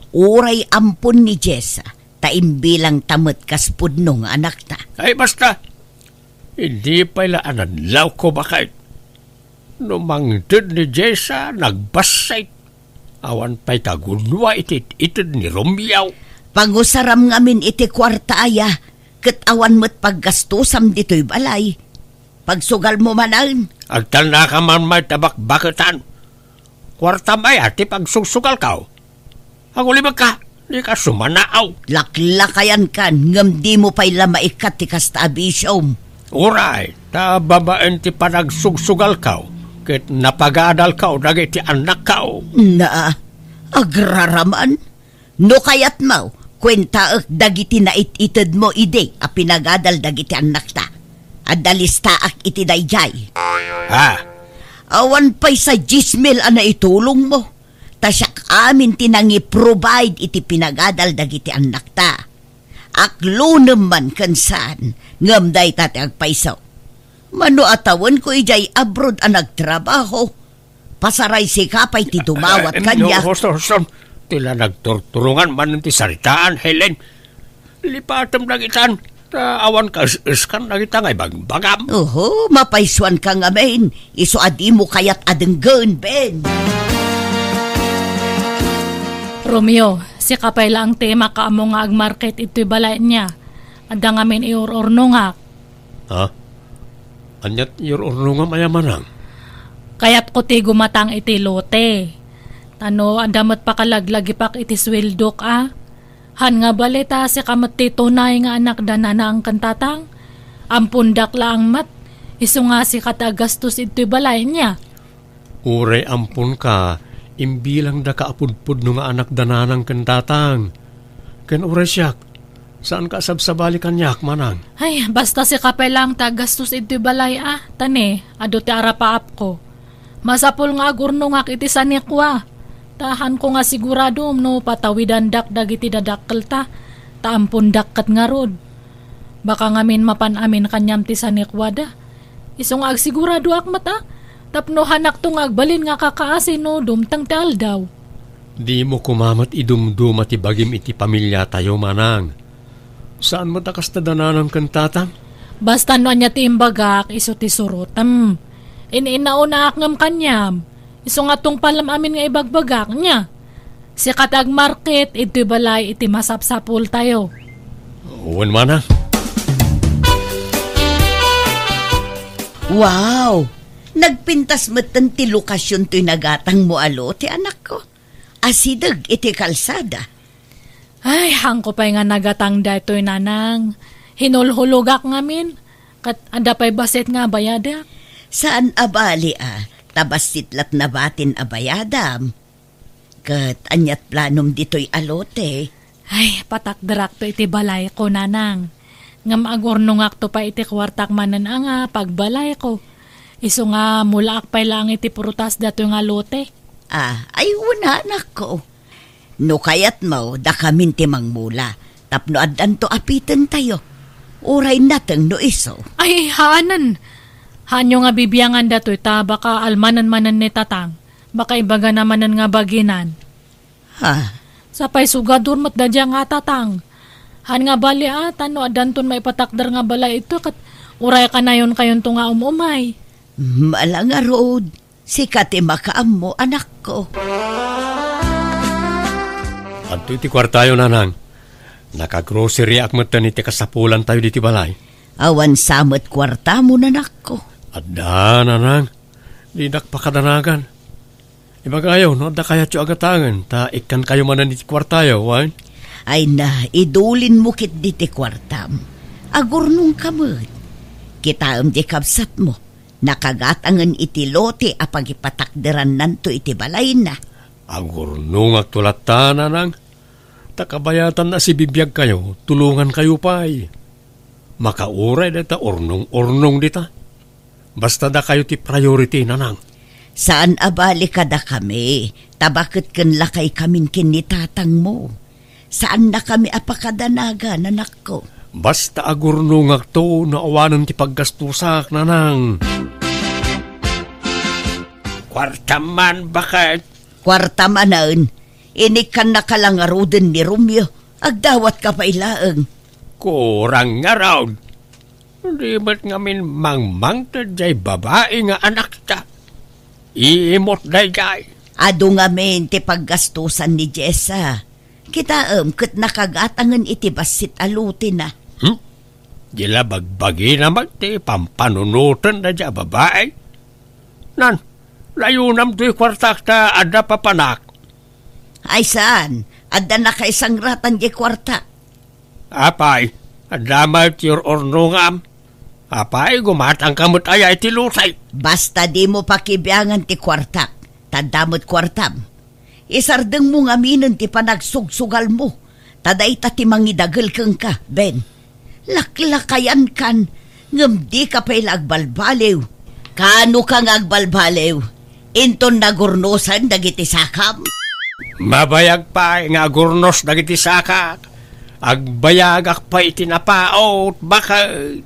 Uray ampon ni Jessa, ta imbilangta met kas pudno nga anakta. Ay, basta. Idi pay la a nadlawko, baket. No mangted ni Jessa, nagbassit. Awan pay kagudua iti it-ited ni Romeo. Pangusaram ngamin iti kuarta aya, ket awan met paggastosam ditoy balay. Pagsugalmo manen. Agtalnaka man met a bakbaketan. Kuartam aya ti pagsugsugalko? Agulibekka, dika sumanaaw. Laklakayankan, ngem dimo pay la maikkat ti kasta a bisiom. Uray, ta babaen ti panagsugsugalko, ket napagadalko dagiti annakko. Na, agraraman? No kayatmo, kuentaek dagiti nait-itedmo idi a pinagadal dagiti annakta. Adda listaak iti daydiay. Ha? Awan pay sa dies mil a naitulongmo. Ta siak amin ti nangi-provide iti pinagadal dagiti annakta. Aklonem man ken saan, ngem dayta ti agpayso. Mano a tawenko idiay abroad a nagtrabaho, pasarayka pay ti dumawat kaniak. Husto, husto. Ti la nagturturongan manen ti saritaan, Helen. Lipatem dagitan, ta awan kaes-eskan dagita nga ibagbagam. Oho, mapaysuanka ngamin. Isu a dimo kayat a denggen, Ben. Romeo, sika pay laeng ti makaammo nga agmarket itoy balay nia. Adda ngamin iur-urnongak. Ha? Ania ti iur-urnongam aya, manang? Kayatko ti gumatang iti lote. Ta no adda met pakalaglagipak iti sueldok a. Han nga bale ta sika met ti tunay nga anak da nanang ken tatang. Ampondak laeng met. Isu nga sika ti aggastos iti balay nia. Uray amponka, imbilangdaka a pudpudno nga anak da nanang ken tatang. Ken uray siak, saanka a sabsabali kaniak, manang. Ay, basta sika pay laeng ti aggastos iti balay a, ta ne, adu ti arapaapko. Masapul nga agurnongak iti sanikua. Ta hanko nga sigurado no patawidandak dagiti dadakkelta, ta ampondak ket ngarud. Baka ngamin mapan amin kaniam ti sanikuada. Isu nga agsiguradoak met a, tapno hanakto nga agbalin nga kakaasi no dumteng ti aldaw. Dimo koma met idumduma ti bagim iti pamiliatayo, manang. Saan met a kasta da nanang ken tatang? Basta no ania ti imbagak, isu ti surotem. In-inaonaak ngem kaniam. Isu nga tungpalem amin nga ibagbagak, nia? Sika ti agmarket iti balay iti masapsapultayo. Wen, manang. Wow! Nagpintas metten ti lokasion toy nagatangmo a lote, anakko. Asideg iti kalsada. Ay, hanko pay nga nagatang daytoy, nanang. Hinulhulogak ngamin. Ket adda pay bassit nga abayadak. Saan a bali a, ta bassit latta batin a bayadam. Ket aniat planom ditoy a lote? Ay, patakderakto iti balayko, nanang. Ngem agurnongakto pay iti kuartak manen a nga pagbalayko. Isu nga mulaak pay laeng iti prutas datoy nga lote. Ah, ay, wen, anakko. No kayatmo, dakamin ti mangmula, tapno addanto a pitentayo. Uray nateng no isu. Ay, haanen. Haanyo nga bibiangan datoy ta baka almanen manen ni tatang. Baka ibagana manen nga baginan. Ha? Sapay sugadur met daydiay nga tatang. Han nga bali a, ta no addanton maipatakder nga balay ito, ket uray kanayon kayonto nga um-umay. Mala ngarud, sika ti makaammo, anakko. Adtoy ti kuartayo, nanang. Nakagroceryak metten iti kasapulantayo ditoy balay. Awan sa met kuartamo, anakko? Adda, nanang. Dinak pakadanagan. Ibagayo, no adda kayatyo a gatangen, ta ikkankayo manen iti kuartayo, wen? Ay na, idulinmo ketdi ti kuartam. Agurnongka met. Kitaem ti kabsatmo. Nakagatangen iti lote a pagipatakderannanto iti balayna. Agurnongakto latta, nanang. Ta kabayatanna a sibibiagkayo, tulongankayo pay. Makauray dayta urnong-urnong dita. Basta dakayo ti priority, nanang. Saan a bali kadakami, ta baket ken lakaykamin ken ni tatangmo. Saannakami a pakadanagan, anakko. Basta agurnongakto no awanen ti paggastusak, nanang. Kuartam man, baket. Kuarta manen, inikkannaka la ngaruden ni Romeo. Agdawatka pay laeng. Kurang ngarud. Di met ngamin mangmangted jay babai nga anakta. Iimot dayjay. Adu ngamin ti paggastusan ni Jessa. Kitaem ket nakagatangen iti bassit a lotena. Hmm? Di la bagbagina met ti pampanunoten dayjay a babai. Nan, layonam toy kuartak ta adda papanak. Ay saan, adda nakaisangratan jay kuartak. Apay, adda met ti ur-urnongam. Apay, gumatangka met aya iti lotay. Basta dimo pakibiangan ti kuartak, ta adda met kuartam. Isardengmo ngaminen ti panagsugsugalmo, ta dayta ti mangidagel kenka, Ben. Laklakayankan, Ngem dika pay la agbalbaliw. Kaano ka nga agbalbaliw? Inton nagurnosen dagiti sakam? Mabayag pay nga agurnos dagiti sakak. Agbayagak pay iti napaut, baket.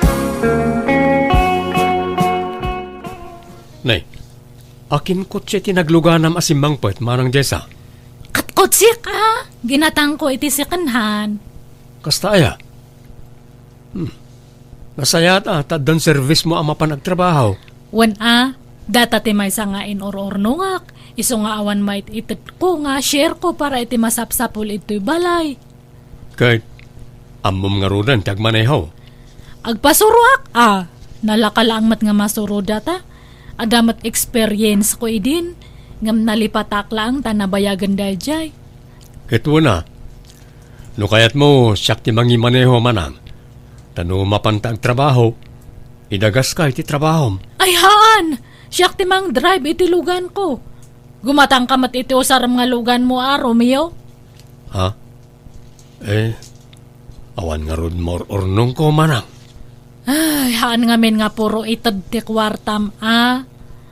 Nay, akin kotse ti nagluganam a simmangpet, Manang Jessa? Ket kotsek a, ginatangko iti second hand. Kasta aya? Hmm. Nasayaat a, ta addan servismo a mapan agtrabaho. Wen a, data ti maysa nga inur-urnongak, isu nga awan maitedko nga share ko para iti masapsapul itoy balay. Ket, ammom ngaruden ti agmaneho? Agpasuroak a, nalaka laeng met nga masuro data. Adda met experience ko idin, ngem nalipatak laeng ta nabayagen daydiay. Ket wen a, no kayatmo, siak ti mangimaneho, Manang. Ta no mapanta agtrabaho, idagaska iti trabahom. Ay haan! Siak ti mangdrive iti luganko. Gumatangka met iti usarem nga luganmo a, Romeo. Ha? Eh, awan ngarud maur-urnongko, Manang. Ay, haan ngamin nga puro ited ti kuartam a.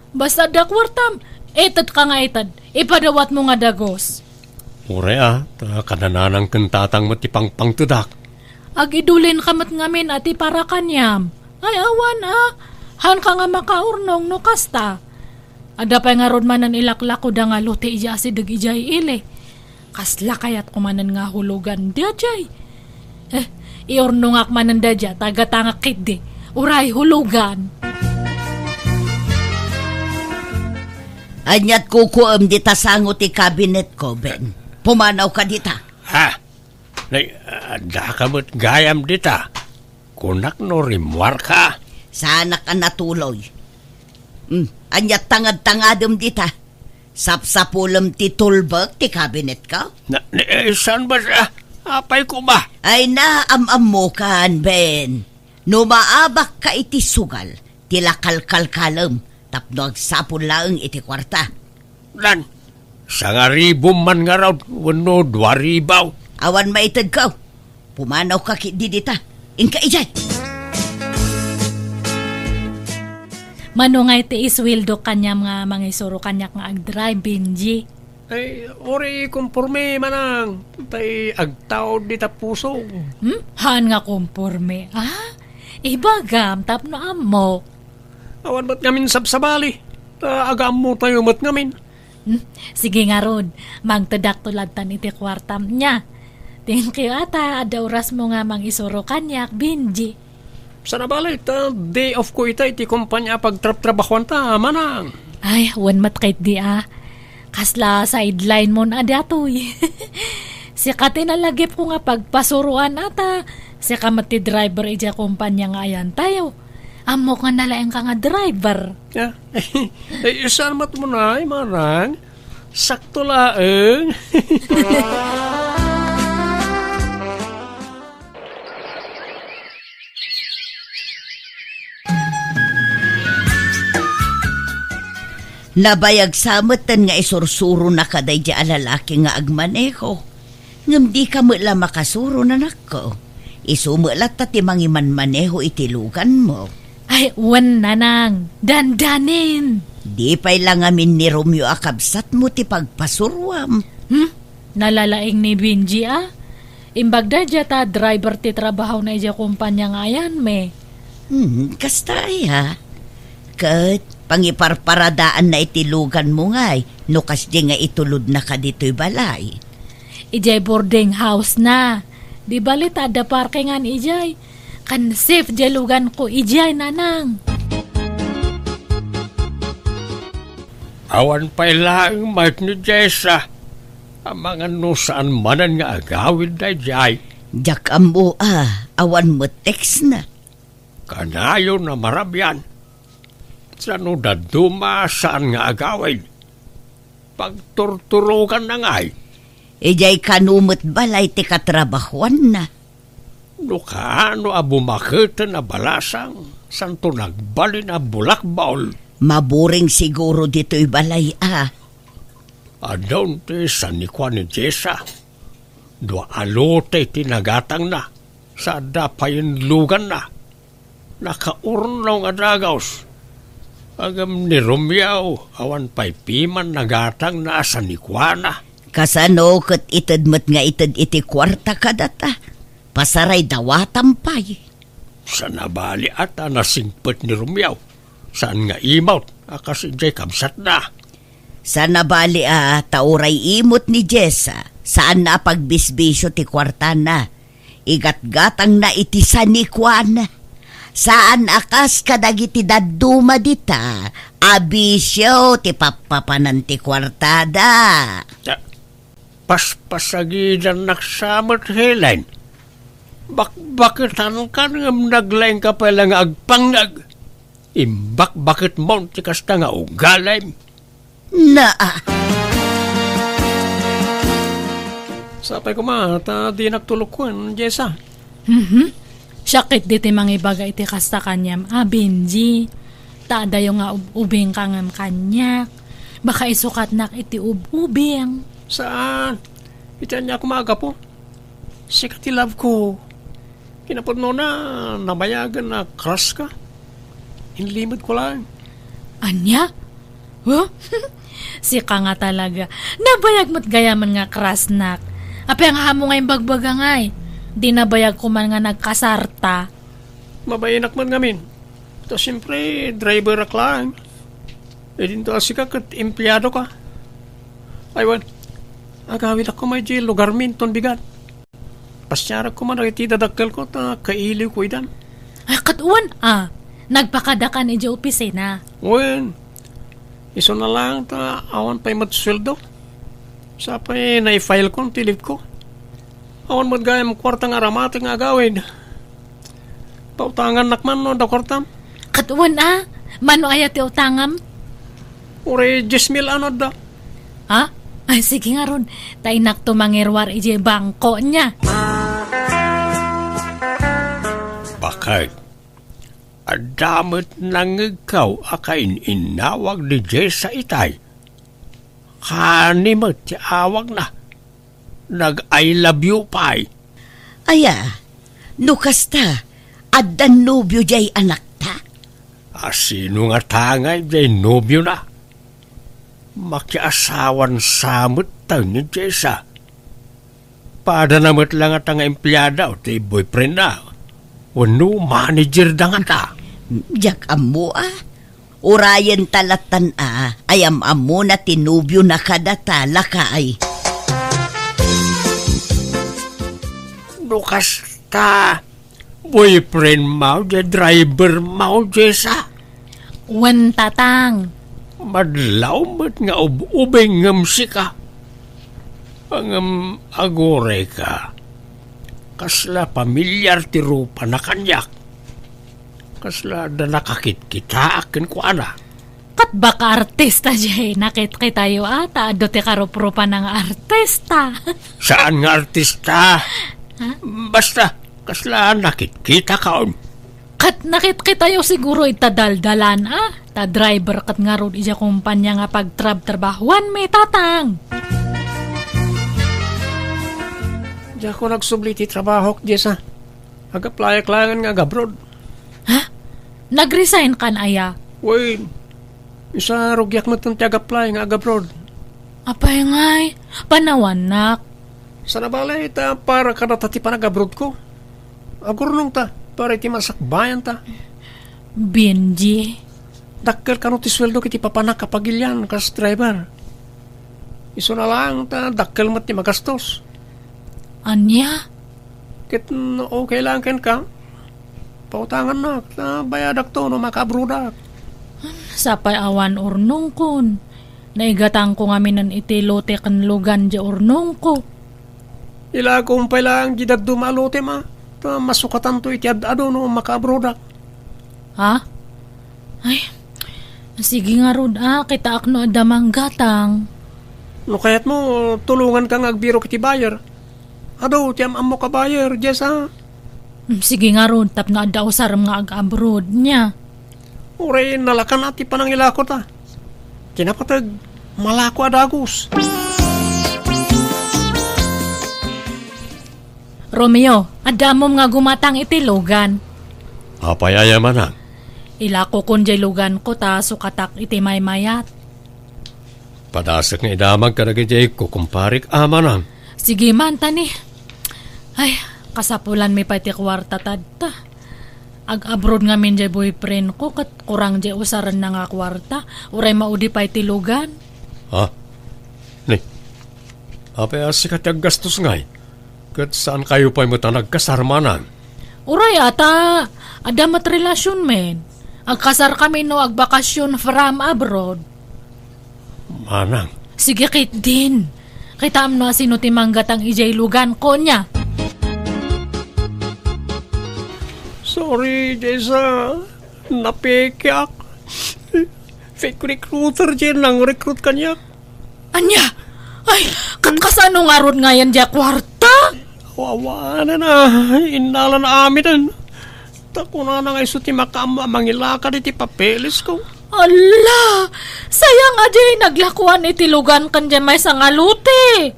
Basta adda kuartam, itedka nga ited. Ipadawatmo nga dagus. Uray a, ta kananang ken tatang met ti pangpangtedak. Agidulinka met ngamin a ti para kaniam. Ay, awan a. Haanka nga makaurnong no kasta. Adda pay ngarud manen ilaklakoda nga lote idiay asideg idiay ili. Kasla kayatko manen nga hulogan daydiay. Eh, iurnongak manen daydiay, ta gatangak ketdi. Uray hulogan. Ania't kukuem dita sango ti kabinetko, Ben? Pumanawka dita. Ha? Nay, addaka met gayam dita. Kunak no rimmuarka. Saanak a natuloy. Hmm, ania't tangad-tangadem dita? Sapsapulem ti tulbek ti kabinetka? Na, ni, eh, saan ba sa, apay ko ba? Ay na, am-ammokan, Ben. No maabakka iti sugal, ti lakalkalkalem, tapno agsapul laeng iti kuarta. Dan, sangaribom man ngarud wenno duaribaw. Awan maitedko. Pumanawka ketdi dita. Inka idiay. Mano ngay ti isweldo kaniam nga mangisuro kaniak nga agdrive, Benji? Ay, uray konporme, Manang. Tay agtaud dita pusog. Hmm? Haan nga konporme, ah? Ibagam, tapno ammok. Awan met ngamin sabsabali. Ta agaammotayo met ngamin. Hmm? Sige ngarud, mangtedakto lattan iti kuartam nia. Thank you, ata. Adda orasmo nga mangisuro kaniak, Benji. Sana bale, ta day off ko ita iti kompania a pagtrabtrabahuanta, Manang. Ay, wen met ketdi a. Kasla sideline mon a datoy. Sika ti nalagipko nga pagpasuroan ata. Sika met ti driver idiay kompania nga ayantayo. Ammok nga nalaingka nga driver. Ya. Ay, saan met mo na, ay, Manang? Sakto laeng. Nabayag sa metten nga isursuronaka daydiay a lalaki nga agmaneho. Ngem dika met la makasuro, nanakko. Isu met latta ti mangimanmaneho iti luganmo. Ay, wen, nanang. Dandanin. Di pay la ngamin ni Romeo a kabsatmo ti pagpasuroam. Hmm? Nalalaing ni Benji a. Imbag daydiay ta driver ti trabahona idiay kompania nga ayanmi. Hmm, kasta aya. Ket pangiparparadaanna iti luganmo ngay no kasdi nga itulodnaka ditoy balay. Idiay boarding house na. Di bali ta adda parkingan idiay. Kan safe diay luganko idiay, nanang. Awan pay laeng met ni Jessa. Amangan no saan manen nga agawid daydiay. Diak ammo a, awan met text na. Kanayon a marabian. Sano dadduma saan nga agawid? Pagturturoganna ngay. Idiay kano met balay ti katrabahuanna. No kaano a bumaketen a balasang, santo nagbalin a bulakbol. Maburing siguro ditoy balay a. Adun ti sanikuan ni Jessa. Dua a lote ti nagatangna, sa adda payen luganna. Nakaurnong a dagus. Ngem ni Romeo, awan pay piman nagatangna a sanikuana. Kasano ket ited met nga ited iti kuarta kadata? Pasaray dawatam pay. Saan a bali a ta nasingpet ni Romeo. Saan nga imot a kas idiay kabsatna. Saan a bali a ta uray imot ni Jessa, saanna a pagbisbisio ti kuartana. Igatgatangna iti sanikuana. Saan a kas kadagiti dadduma dita, a bisio ti pappapanan ti kuartada. Ta-, paspasagidannak sa met, Helen. Bakbaketankan ngem naglaingka pay la nga agpangngeg. Imbakbaketmon ti kasta nga ugalim. Naa. Sapay koma ta dinak tulokuen, Jessa. Mhm. Siak ketdi ti mangibaga iti kasta kaniam a, Benji. Ta adayo nga ub-ubingka ngem kaniak. Baka isukatnak iti ub-ubing. Saan? Iti ania koma a gapu? Sika ti love ko. Kinapudnona, nabayagen a crush ka. Inlimedko laeng. Ania? Huh? Sika nga talaga. Nabayag met gayamen nga crushnak. Apay nga ammo nga imbagbaga ngay? Di nabayag ko man nga nagkasarta. Mabainak met ngamin. Ta siempre, driverak laeng. Idinto a sika ket empleado ka. Ay wen, agawidak koma idiay lugarmi inton bigat. Pasiarak koma dagiti dadakkelko ta kailiwko idan. Ay, ket wen a, nagpakadakan idiay opisina. Wen, isuna laeng ta awan pay met sueldo. Sapay naifilekon ti leave ko. Awan met gayam kuarta nga aramati nga agawid. Pautangannak man no adda kuartam? Ket wen a, mano aya ti utangam? Uray dies mil ano adda. Ha? Ay, sige ngarud. Ta innakto mangiruar idiay bangko nia. Bakit? Adda met nangngegko a kain-innawag ni Jessa itay. Kani met ti awagna. Nag-I love you pay. Aya, no kasta, addan nobio diay anakta? A sino ngata ngay diay nobiona? Makiasawan sa met tayo ni Jessa. Padana met la ngata nga empleada ti boyfriendna. Wenno manager da ngata. Diak ammo a. Urayen ta lattan a, ayam-ammona ti nobiona kadata, lakay. No kasta, boyfriend mo, diay driver mo, Jessa? Wen, Tatang. Madlaw met nga ub-ubing ngem sika. Ngem aguray ka. Kasla pamilyar ti rupana kaniak. Kasla adda nakakitkitaak kenkuana. Ket baka artista diay nakitkitayo a, ta adu ti karuprupana nga artista. Saan nga artista? Ha? Basta, kasla nakitkitakon. Ket nakitkitayo siguro ita daldalan a, ta driver ket ngarud idiay kompania nga pagtrabtrabahuanmi, Tatang. Diak ko nagsubli ti trabahok, Jessa. Ag-applyak laengen nga ag-abroad. Ha? Nag-resign kan aya? Wen, isa rugiak met ti ag-apply nga ag-abroad. Apay ngay, panawannak. Saan a bale, ta para kadata ti panag-abroad ko. Agurnong ta, para iti masakbayan ta. Benji. Dakkel kano ti sueldo iti papanak a pagilian kas driver. Isuna laeng ta dakkel met ti magastos. Ania? Ket no okay lang kenka, pautangannak, ta bayadakto no makaabroadak. Sapay awan urnongkon. Naigatangko ngaminen iti lote ken lugan diay urnongko. Ilakom pay laeng diay dadduma a lotem a, ta masukatanto iti ad-adu no makaabroadak. Ha? Ay, sige ngarud a, kitaak no adda manggatang. No kayatmo, tulonganka nga agbirok iti buyer. Adu ti am-ammok a buyer, Jessa. Mm, sige ngarud, tapno adda usarem nga ag-abroad nia. Uray nalakan a ti panangilako ta. Ti napateg, malako a dagus. Romeo, adda ammom nga gumatang iti lugan. Apay aya, manang? Ilakokon diay luganko ta sukatak iti maymayat. Padasek nga idamag kadagiti kukumparek a, manang. Sige man, tani. Ay, kasapulanmi pay ti kuarta tadta. Ag-abroad ngamin diay boyfriendko ket kurang diay usarenna nga kuarta. Uray maudi pay ti lugan. Ha? Ni, apay a sika ti aggastos ngay? Ket saankayo pay met a nagkasar, manang? Uray ata, adda met relasionmi. Agkasarkami no agbakasyon from abroad. Manang. Sige ketdin. Kitaem no asino ti manggatang idiay luganko, ania? Sorry, Jessa. Napekeak. Fake recruiter diay nang-recruit kaniak. Ania? Ay, ket kasano ngarud ngayen diay kuarta? Awanen a, innalan aminen. Ta kunana nga isu ti makaammo a mangilakad iti papelesko. Ala! Sayang a diay naglakuan iti lugan ken diay maysa nga lote.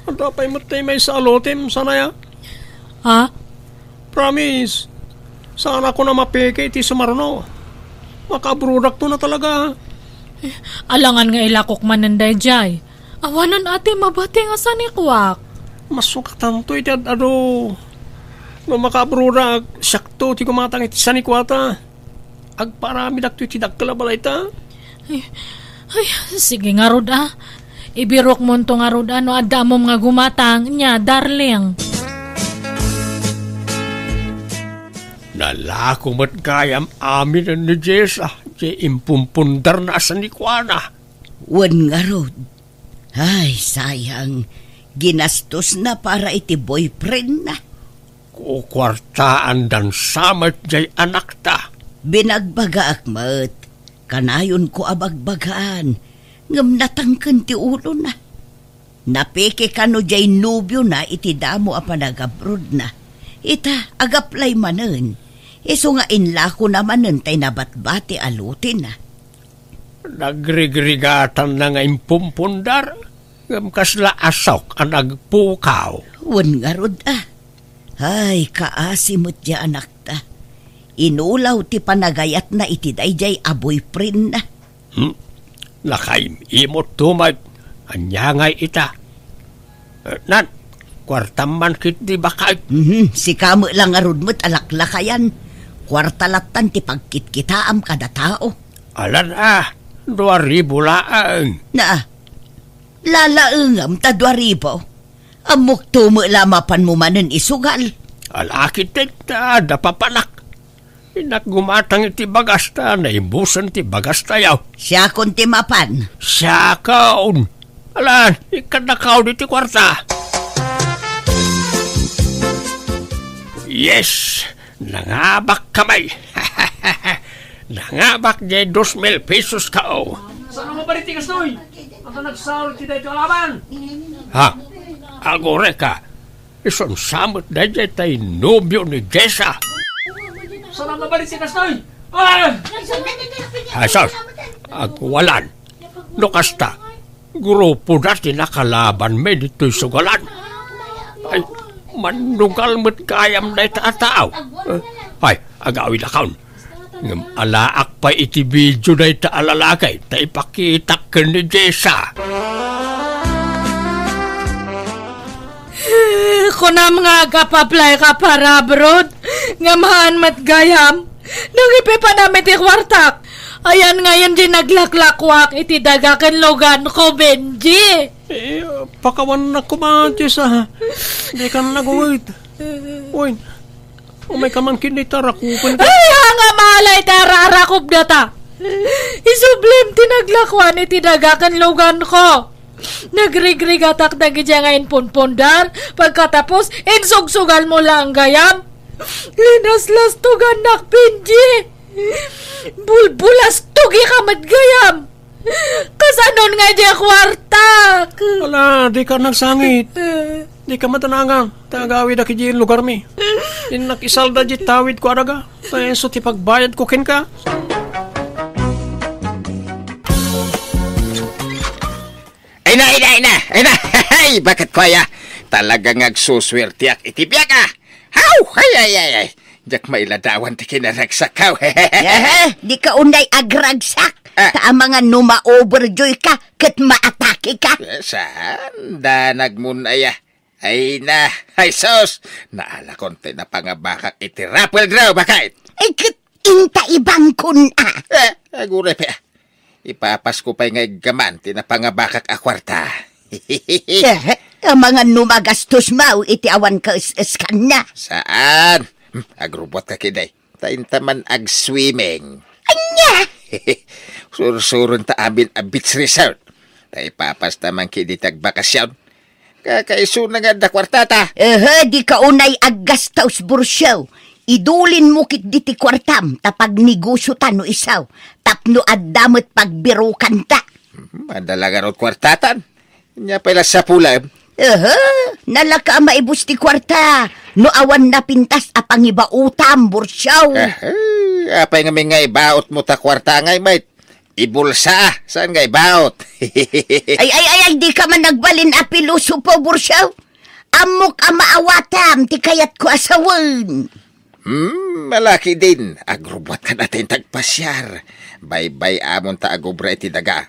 Adda pay met ti maysa a lotem, sanaya? Ha? Promise, saanakon a mapeke iti sumaruno. Makaabrodakto na talaga. Alangan nga ilakok manen daydiay. Awanen a ti mabati nga sanikuak. Masukatanto iti ad-adu. No makaabrodak, siakto ti gumatang iti sanikuata. Agparamidakto iti dakkel a balayta. Ay, ay, sige ngarud a. Ibirokmonto ngarud a no adda ammom nga gumatang, nia, darling. Nalako met gayam aminen ni Jessa, diay impumpundarna a sanikuana. Wen ngarud. Ay, sayang. Ginastosna para iti boyfriendna. Kukuartaandan sa met diay anakta. Binagbagaak met. Kanayonko a bagbagaan. Ngem natangken ti ulona. Napeke kano diay nobiona iti damo a panagabrodna. Ita, agaplay manen. Isu nga inlakona manen tay nabatbati a lotena. Nagrigrigatanna nga impumpundar, ngem kasla asok a nagpukaw. Wen ngarud a. Ay, kaasi met diay anakta. Inulaw ti panagayatna iti daydiay a boyfriendna. Hmm? Nakaim-imotto met. Ania ngay ita? Eh, nan, kuartam man ketdi baket. Mhm, sika met la ngarud met a laklakayan. Kuarta lattan ti pagkitkitaam kada tao. Alan a, dua ribu laeng. Na, lalaengam ta dua ribu. Ammokto met la mapanmo manen isugal. Ala ketdi ta adda papanak. Innak gumatang iti bagas ta naibusen ti bagastayo. Siakon ti mapan. Siakon. Alan, ikkannakaw ditoy kuarta. Yes! Nangabak kami. Nangabak diay dos mil pesos kao. Saan mo ba dito, Kastoy? Ang nagsaro ti daytoy a laban? Ha? Agureka. Isun sa met daydiay tay nobio ni Jessa. Saan mo ba dito, Kastoy? Ah! Ay, sus! Agwalan. No kasta, grupo da ti nakalabanmi ditoy sugalan. Ay, mannugal met gayam dayta a tao. Eh, ay, agawidakon. Ngem alaak pay iti video dayta a lalaki ta ipakitak ken ni Jessa. Kunam nga agap-apply ka para abroad, ngem haan met gayam. Nangipipanam iti kuartak. Ayan ngayon di naglaklakuak iti daga ken luganko, Benji. Eh, pakawannak koma, Jessa. Dikan nagawid. Uy, umay ka man ket ni ta rakupen ka. Ay, anga malay ta ara-, arakop data. Isublim ti naglakuan iti daga ken luganko. Nagrigrigatak dagiti nga impunpundar, pagkatapos, insugsugal mo lang gayam. Linaslastugannak, Benji. Bulbulastugi ka met gayam. Kasanon nga di kuartak? Ala, di ka nagsangit. Di ka matanangan. Tagawid a kidi lugar mi. Innak isalda di tawid ko adaga. Tayo so ti pagbayad ko kenka. Ay na, ay na, ay na, ay na. Ay, bakit ko aya? Talaga nga agsuswertiak iti biag, ah. Haw! Ay, ay, ay, ay. Diak mailadawan ti kinaragsakkaw. Aha, dika unay agragsak. Ah. Ta amangan no ma-overjoy ka, ket maatake ka. Eh, saan? Danag mo, aya. Ay na, ay sus! Naalakon ti napangabakak iti raffle draw, baket! Ay, ket inta ibangkon, a. Eh, aguray pa. Ipapasko pay nga iggaman ti napangabakak a kuarta. Eh, amangan no magastos maw iti awan kaes-eskanna. Saan? Hmm, agrubot ka, kiday. Ta inta man agswimming. Ania? Sursuron ta amin a beach resort. Ta ipapasta man kidi ti agbakasyon. Kakaisuna nga adda kuartata. Ehe, dika unay aggastos, Bursiaw. Idulin mo ketdi ti kuartam, ta pagnegosyo ta no isu. Tapno adda met pagbirokanta. Hmm, adda la ngarud kuartatan. Ania pay la sapulem? Ehe, nalaka a maibus ti kuarta no awan napintas a pangibaotam, Bursiaw. Ehe, apay ngamin nga ibaotmo ta kuarta ngay met? Ibulsa, saan nga ibaot? Ay, ay, ay, ay, dika man nagbalin a pilosopo, Bursiaw. Ammok a maawatam ti kayatko a sawen. Hmm, malaki din. Agrubot ka natin tagpasiar. Baybay amon ta agubra iti daga.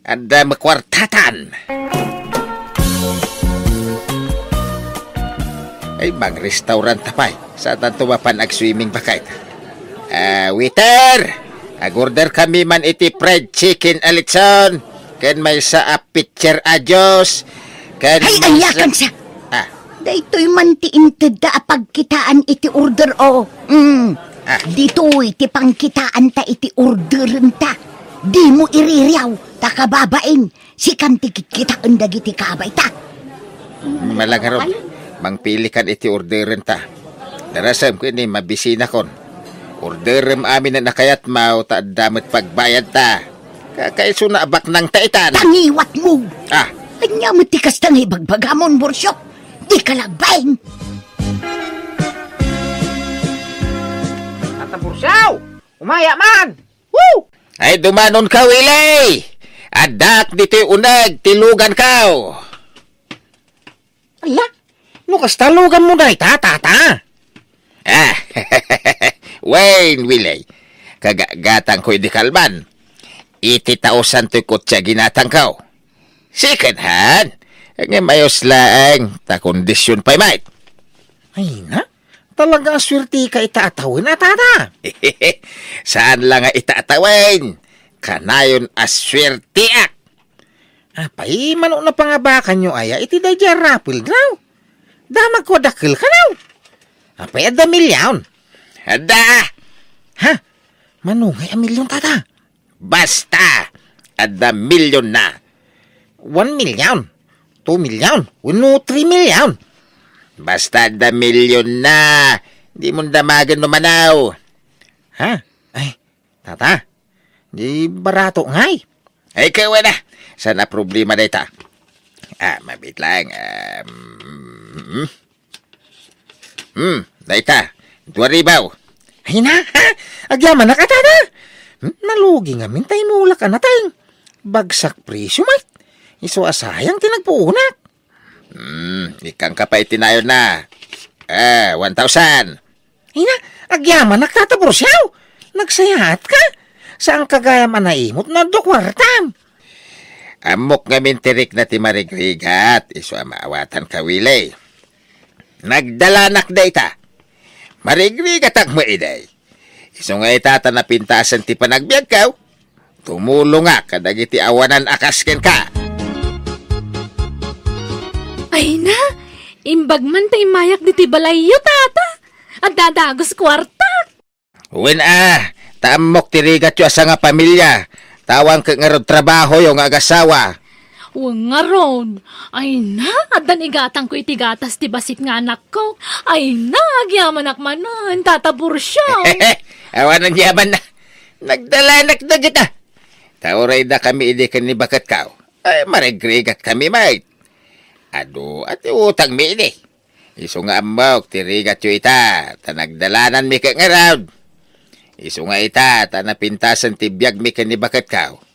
Adda makuartatan. Ay, bang restaurant ta pay. Saan tanto mapan agswimming, baket? Ah, waiter! Agorder kami man iti fried chicken a lechon, ken maysa a pitcher a juice, ken Ay, maysa ayakan sa. Ah. Daytoy man ti intedda a pagkitaan iti order, o. Mm. Ah. Ditoy ti pangkitaanta iti orderenta. Dimo iririaw, ta kababain, sikan ti kitkitaen dagiti kabayta. Malangaron, mangpilikan iti orderenta. Darasem ken ni mabisinakon. Orderem amin a kayatmo ta adda met pagbayadta. Kakaisuna a baknangta itan. Tangiwatmo! Ah. Ania met ti kasta nga ibagbagamon, Bursiaw? Dika lagbeng! Tata Bursiaw! Umaya man! Woo! Ay, dumanon ka, Willie! Addak ditoy uneg ti luganko! Ala, no kasta luganmo dayta, tata? Ah, wen, Willie, kagagatangko idi kalman. Iti tausan toy kotse a ginatangko. Second hand? Ngem ayos laeng, ta kondisyon pay met. Ay na, talaga a suerteka ita a tawen a, tata. Saan la nga ita a tawen? Kanayon a suerteak. Apay, mano napangabakanyo aya iti daydiay a raffle draw? Damagko a dakkel kano. Apay, adda milyon? Adda! Ha? Mano ngay a milyon, tata? Basta, adda milyonna. One million, two million, wenno three million. Basta adda milyonna. Dimon damagen no manaw. Ha? Ay, tata, di barato ngay. Ay, kawana. Saan a problema dayta? Ah, mabit lang. Um, Hmm, dayta, dua ribu. Ay na, ha? Agyamanak a, tata. Hmm, nalugi ngamin ta imulak a nateng. Bagsak presyo met. Isu a sayang ti nagpuonak. Hmm, ikkanka pay ti nayonna. Eh, one thousand. Ay na, agyamanak, tata Bursiaw. Nagsayaatka. Saanka gayam a naimut no adda kuartam? Ammok ngamin ti rikna ti marigrigat, isu a maawatanka, Willie. Nagdalanak dayta. Marigrigatak met idi. Isu nga ita ta napintasen ti panagbiagko, tumulongak kadagiti awanan a kas kenka. Ay na, imbag man ta immayak ditoy balayyo, tata. Adda dagus kuartak. Wen a, ta ammok ti rigatyo a sangapamilia. Awan ket ngarud trabahoyo nga agasawa. Wen ngarud. Ay na, addan igatangko iti gatas ti bassit nga anakko. Ay na, agyamanak manen, tata Bursiaw. Awan a yaman na. Nagdalanak dagita. Ta uray dakami idi ken ni baketko. Ay, marigrigatkami met. Adu, a ti utangmi idi. Isu nga ammok ti rigatyo ita, ta nagdalananmi ket ngarud. Isu nga ita, ta napintasen ti biagmi ken ni baketko.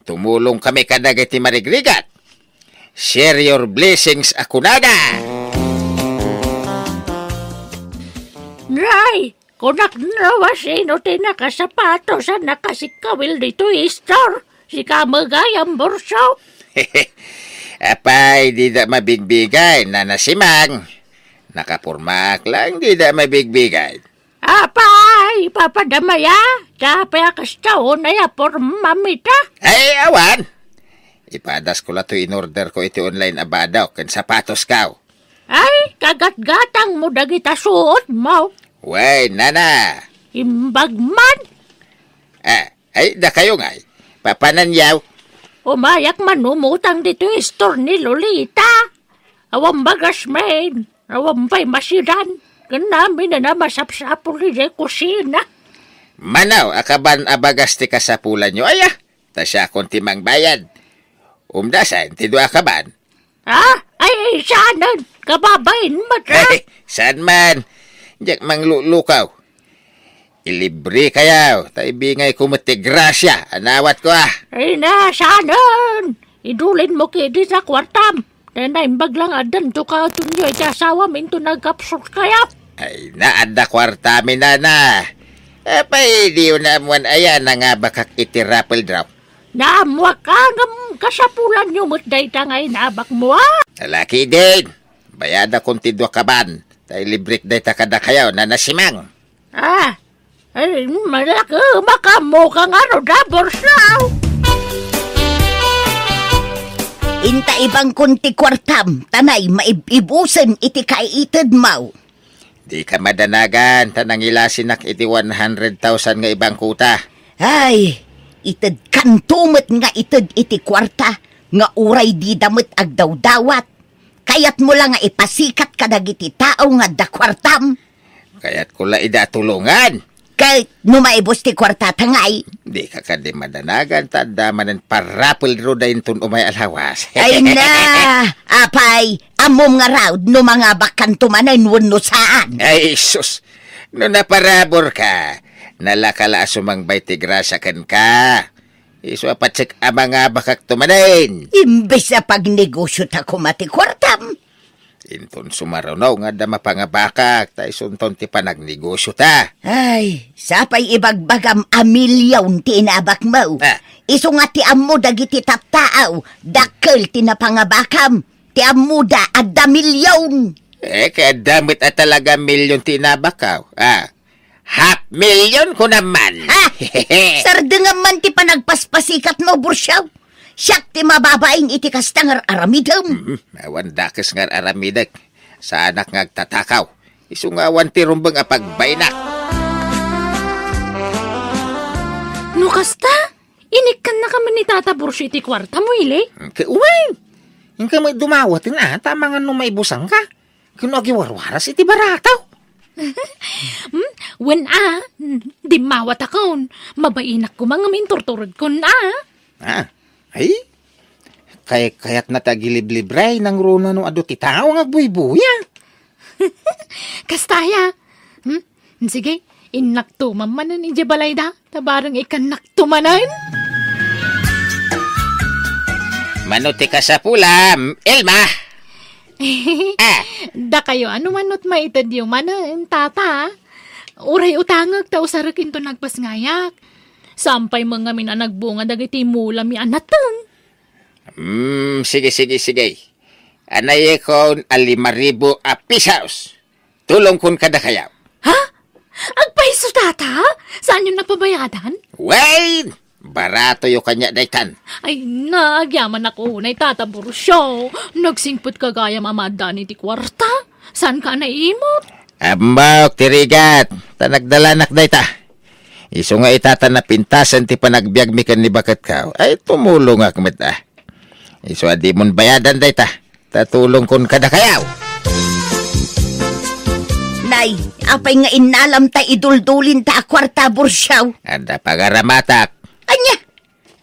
Tumulongkami kadagiti marigrigat. Share your blessings a kunada. Nay! Kunak no, sino ti nakasapatos a nakasikawil ditoy istor? Sika met gayam, Burso? Apay, dida mabigbigay, Nana Simang. Nakapormaak lang, dida mabigbigay. Apay, papadamaya, ta apay a kasta unay a pormam ita? Ay, awan. Ipadasko la toy in-order ko iti online a badok ken sapatos kaw. Ay, kagatgatang mo dagita suot mo. Wen, Nana. Imbag man. Ah, ay, dakayo ngay. Papananyaw. Umayak man umutang ditoy istor ni Lolita. Awan bagas men, awan pay masidan. Ken amin a masapsapul idiay kusina. Manaw a kaban a bagas ti kasapulanyo, aya? Ta siakon ti mangbayad. Umdasen ti dua a kaban. Ah, ay, saanen? Kababain met, ah? Ay, saan man? Diak manglukaw. Ilibre kayaw, ta ibingay ko met ti grasia a nawat ko, ah. Ay na, saanen? Idulin mo kidi sa kuartam. Ta naimbag lang addan to ka, Tonyo, iti asawam inton nagkapsut kayaw. Ay na, adda kuartami, Nana. Apay, diyo naammuan aya nangabakak iti raffle draw? Naammuak a ngem kasapulanyo met dayta nga inabak mo, a? Alakiden, bayadakon ti dua kaban, ta ilibrek dayta kadakayo, Nana Simang. Ah, ay, malaki, makamuka nga ro da, Burso. Inta ibangkon ti kuartam, ta nay maib-ibusen iti kaited mo. Dika madanagan, ta nangilasinak iti one hundred thousand nga ibangkota. Ay, itedkanto met nga ited iti kuarta, nga uray dida met agdawdawat. Kayatmo la nga ipasikat kadagiti tao nga adda kuartam? Kayatko la ida a tulongan. Ket no maibus ti kuartata ngay? Dika kadi madanagan, ta adda manen parapel ro da inton umay a lawas. Ay na, apay, ammom ngarud no mangabakkanto manen wenno saan? Ay, sus! No naparaburka, nalaka la a sumangbay ti grasia kenka. Isu a patsek a mangabakakto manen. Imbes a pagnegosiota koma ti kuartam. Inton sumaruno nga adda mapangabakak, ta isunton ti panagnegosiota. Ay, sapay ibagbagam a milyon ti inabakmo. Ah. Isu nga ti ammo dagiti tattaaw, dakkel ti napangabakam. Ti ammoda, adda milyon. Eh, kay adda met a talaga milyon ti inabakaw. Ah, half million ko naman. Ha? Sardengam man ti panagpaspasikatmo, Bursiaw. Siak ti mababain iti kasta nga ar-aramidem. Mhm, awan dakes nga ar-aramidek. Saanak nga agtatakaw. Isu nga awan ti rumbeng a pagbainak. No kasta, inikkannaka man ni Tata Bursiaw iti kuartam, Willie? Ke-, wen! Inka met dumawaten a, ta amangan no maibusanka. Ken no agiwarwaras iti barataw. Hmm? Wen a, dimmawatakon. Mabainak koma ngem inturturedkon a. Ah, ay? Kay-, kayatna ti agiliblibre, nangruna no adu ti tao nga agbuybuya. Kasta aya. Hmm? Sige, innakto man manen idiay balayda, ta bareng ikkannakto manen. Mano ti kasapulam, Elma? Ah. Dakayo, ano manot maitedyo manen, tata? Uray utangek ta usarek inton nagpasngayak. Sampay met ngamin a nagbunga dagiti mulami a nateng. Hmm, sige, sige, sige. Anayekon a lima ribu a pisos. Tulongkon kadakayo. Ha? Agpayso, tata? Saanyon a pabayadan? Wen! Baratoyo kaniak daytan. Ay, nagyamannak unay, Tata Bursiaw. Nagsingpetka gayam a maaddaan iti kuarta. Saanka a naimot? Ammok ti rigat, ta nagdalanak dayta. Isu nga ita ta napintasen ti panagbiagmi ken ni baketko. Ay, tumulongak met a. Isu a dimon bayadan dayta, ta tulongkon kadakayo. Nay, apay nga innalam ta iduldulinta a kuarta, Bursiaw? Adda pagaramatak. Ania?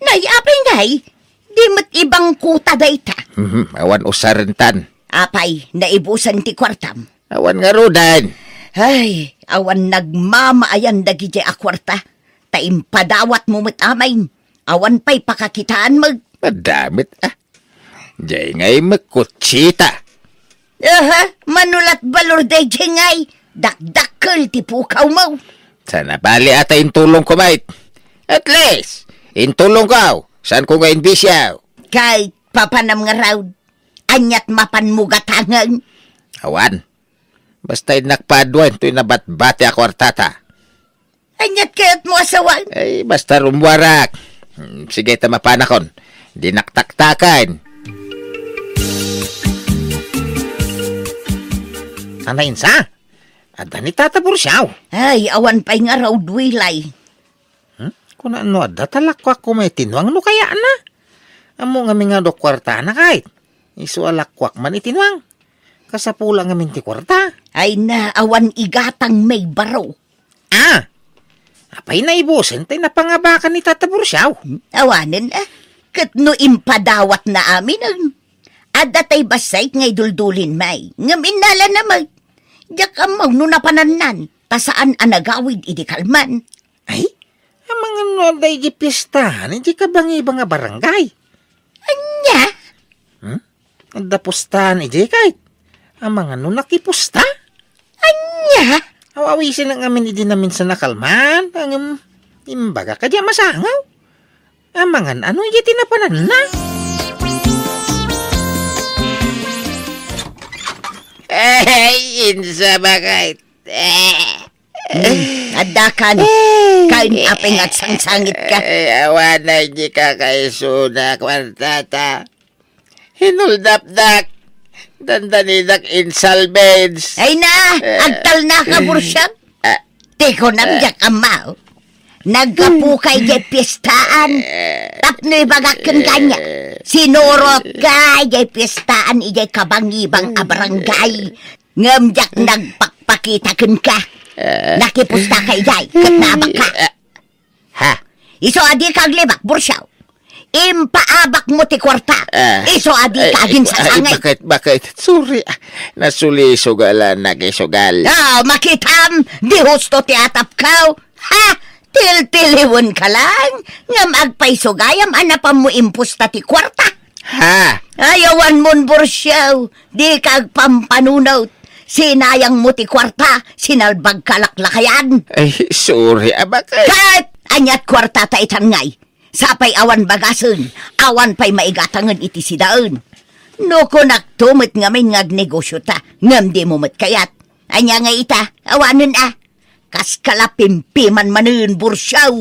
Nay, apay ngay? Di met ibangkota dayta. Mhm, awan usarentan. Apay, naibusan ti kuartam? Awan ngaruden. Ay, awan nagmamaayan dagidiay a kuarta. Ta impadawatmo met amin. Awan pay pakakitaanmo. Adda met, ah. Diay ngay met kutsita. Aha, mano lat balor daydiay ngay. Dakdakkel ti pukawmo. Sana bali ata intulongko met. At least, intulongko. Saanko nga imbisiaw? Kay papanam ngarud, aniat mapanmo gatangen? Awan. Basta innak paaduen toy nabatbati a kuartata. Aniat kayatmo a sawen? Ay, basta rummuarak. Hmm, sige ta mapanakon. Dinak taktaken. Anainsa? Adda ni Tata Bursiaw. Ay, awan pay nga raw duwilay. Hmm? Kuna no adda ta lakuak ko may tinuang no kayatna? Ammo ngamin nga adu kuartana kayat. Isu a lakuak man iti nuang. Kasapula ngamin ti kuarta. Ay na, awan igatang may baro. Ah! Apay naibusen tay napangabakan ni Tata Bursiaw? Awanen, ah. Ket no impadawatna aminen. Adda tay bassit nga iduldulin may. Ngem innalana met. Diak ammo no napanannan. Ta saan a nagawid idi kalman. Ay, amangan no adda idi piestahan idi kabangibang a barangay. Ania? Hmm? Adda pustahan idi kayat? Amangan no nakipusta? Ania? Aw-awisen ngamin idi naminsan a kalman, ngem imbaga kadi a masangaw. Amangan ano idi ti napananna? Ay, insa ba kayat? Eh. Hmm, adda kan. Kain apay nga agsangsangit ka. Eh, awan na idi kakaisuna, kuartata. Hinuldapdak. Dandanidak insalvage. Ay na, eh, agtalna ka, Bursiaw. Ah. Ti kunam, eh, diak ammo. Naggapu kay jay piestaan. Eh. Tapno ibagak ken kanya. Eh. Sinurot ka jay piestaan ijay kabangibang a barangay. Ngem diak nagpakpakita kenka. Eh. Nakipusta ka idiay, ket naabak ka. Eh. Ha? Isu a dika aglibak, Bursiaw. Impaabak mo ti kuarta. Eh. Isu a dika aginsasangay. Ay, bakit, bakit? Sorry, ah. Nasuliso nga la nakisugal. Ah, makitam, di husto ti atapkaw. Ha? Tiltiliwen ka lang, ngem agpayso gayam a napanmo impusta ti kuarta. Ha? Ay, awan mon, Bursiaw, dika agpampanunot. Sinayang mo ti kuarta, sinalbag ka laklakayan. Ay, sorry, abak. Ket, aniat kuartata itan ngay? Sapay awan bagasen, awan pay maigatangen iti sidaen. No kunakto met ngamin nga agnegosiota, ngem dimo met kayat. Ania nga ita, awanen a. Kas kalapimpiman manen, Bursiaw.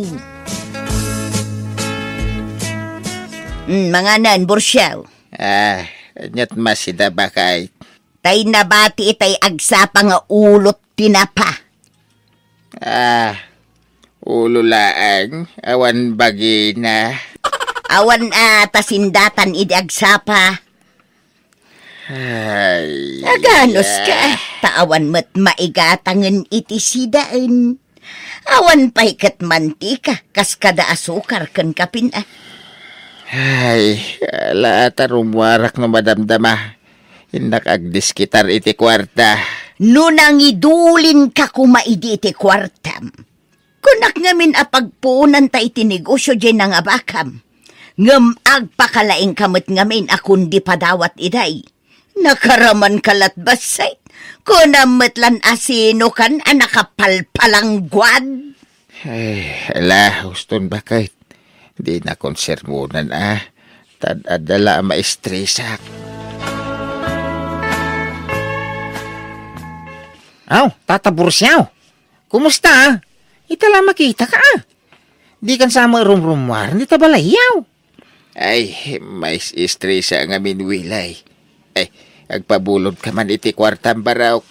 Mm, manganan, Bursiaw. Ah, aniat masida bakay? Tay nabati itay agsapa nga ulot ti napa. Ah, ulo laeng, awan bagina. Awan a ta sindatan idi agsapa. Ay, aganos ka, ah, ta awan met maigatangen iti sidaen. Awan pay ket mantika, kas kada asukar ken kapin, ah. Ay, ala ta rummuarak no madamdama. Innak agdiskitar iti kuarta. No nangidulin ka koma idi iti kuartam, kunak ngamin a pagpuonanta iti negosio diay nangabakam. Ngem agpakalaing ka met ngamin a kundi padawat iday. Nakaraman ka lat bassit. Kunam met lan a sino kan a nakapalpalangguad. Ay, ala, uston bakit? Di na konsermonan, ah. Tad adda la a maestresak. Aw, Tata Bursiaw. Kumusta, ah? Ita la makita ka, ah. Di kan sa marumrumuar, di ta balayaw. Ay, mais estresa nga minwilay. Ay, agpabulod ka man iti kuartam, barok.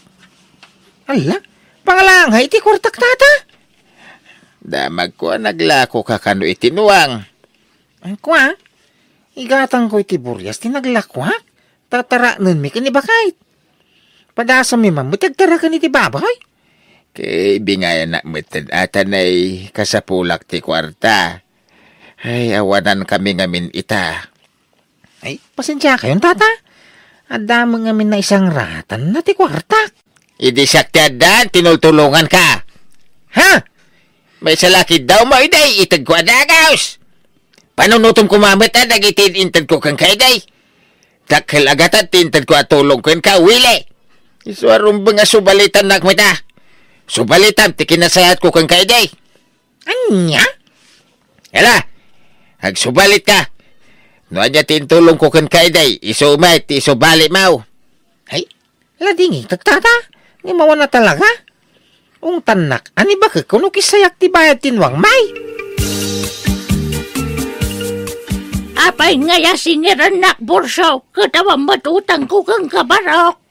Ala, pangalangay iti kuartak, tata? Damagko a naglako ka kano iti nuang. Ay, kua? Igatangko iti burias ti naglakuak. Tataraknenmi ken ni Bakay. Padasammi man met ti agtaraken iti baboy. Ket ibingayanak met ti atanay kasapulak ti kuarta. Ay, awanankami ngamin ita. Ay, pasensiakayon, tata. Adda met ngamin naisangratanna ti kuartak. Idi siak ti addan, tinultulonganka. Ha? Maysa la ketdi a umayday, itedko a dagus. Panunotem koma met a dagiti intedko kenka iday. Dakkel a gatad ti intedko a tulong kenka, Willie. Isu a rumbeng a subalitannak met a. Subalitam ti kinasayaatko kenka idi. Ania? Hala, agsubalitka. No ania ti intulongko kenka idi, isu met ti isubalimo. Ay, ladingit, tata, ni mawana talaga. Ungtannak, ani bakek kuno kisayak ti bayad ti nuang, may? Apay nga asingirannak, Burso, ket awan met utangko kenka, Barok?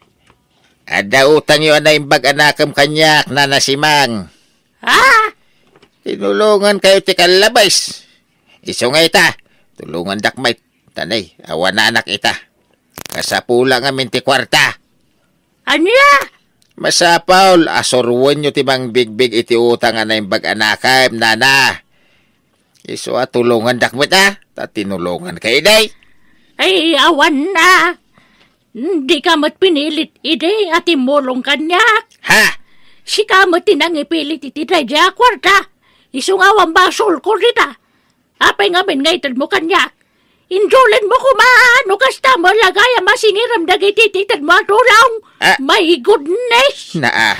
Adda utangyo a naimbag a nakem kaniak, Nana Simang. Ha? Tinulongankayo ti kallabes. Isu nga ita, tulongandak met. Tanay, awan anak ita. Kasapula ngamin ti kuarta. Ania? Masapul a suroenyo ti mangbigbig iti utang a naimbag a nakem, Nana. Isu a tulongandak met a, ta tinulonganka idi. Ay, awan na. Dika met pinilit idi a timmulong kaniak. Ha? Sika met ti nangipilit iti daydiay a kuarta. Isu nga awan basolko dita. Apay ngamin nga itedmo kaniak? Indulinmo koma no kasta met la gayam a singiram dagiti itedmo a tulong. Ah. My goodness! Naa.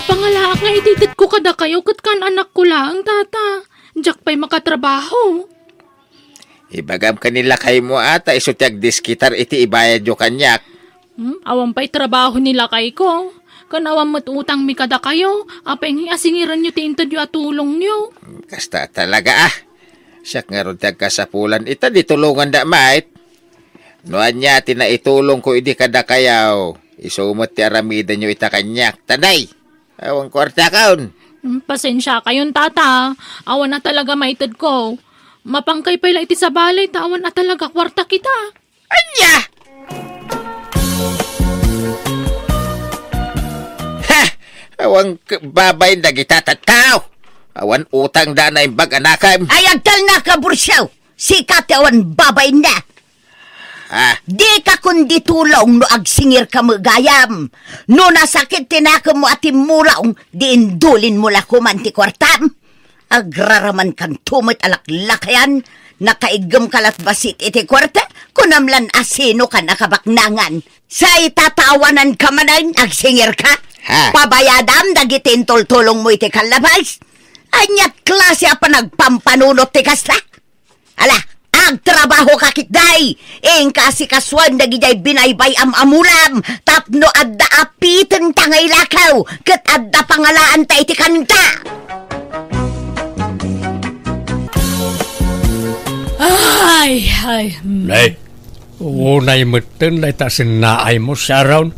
Pangalaak nga itedko kadakayo ket kaan-anakko laeng, tata. Diak pay makatrabaho. Ibagam ken ni lakaymo a ta isu ti agdiskitar iti ibayadyo kaniak. Hmm, awan pay trabaho ni lakayko. Ken awan met utangmi kadakayo, apay nga asingiranyo ti intedyo a tulongyo. Kasta talaga, ah. Siak ngarud ti agkasapulan ita, di tulonganda met. No ania ti naitulongko idi kadakayo, isu met ti aramidenyo ita kaniak. Tanay, awan kuartakon. Hmm, pasensiakayon, tata. Awan a talaga maitedko. Mapangkay pay la iti sabali, ta awan a talaga kuarta kita. Ania? Ha! Awan k-, babain dagita tattao. Awan utangda a naimbag a nakem. Ay, agtalnaka, Bursiaw! Sika ti awan babainna. Ah. Dika kundi tulong no agsingirka met gayam. No nasakit ti nakemmo a timmulong, di indulinmo la koman ti kuartam. Agraramankanto met a laklakayan, nakaiggemka lat bassit iti kuarta, kunam lan a sinokan a kabaknangan. Say tatawananka manen, agsingirka? Ha? Pabayadam dagiti intultulongmo iti kallabes? Aniat klase a panagpampanunot ti kasta? Ala, agtrabahoka ketdi. Inka asikasuem dagidiay binaybay-am a mulam tapno adda apitenta nga ilakaw ket adda pangalaanta iti kanta. Ay, ay, hmm. Nay, unay metten dayta sennaaymo, Sharon.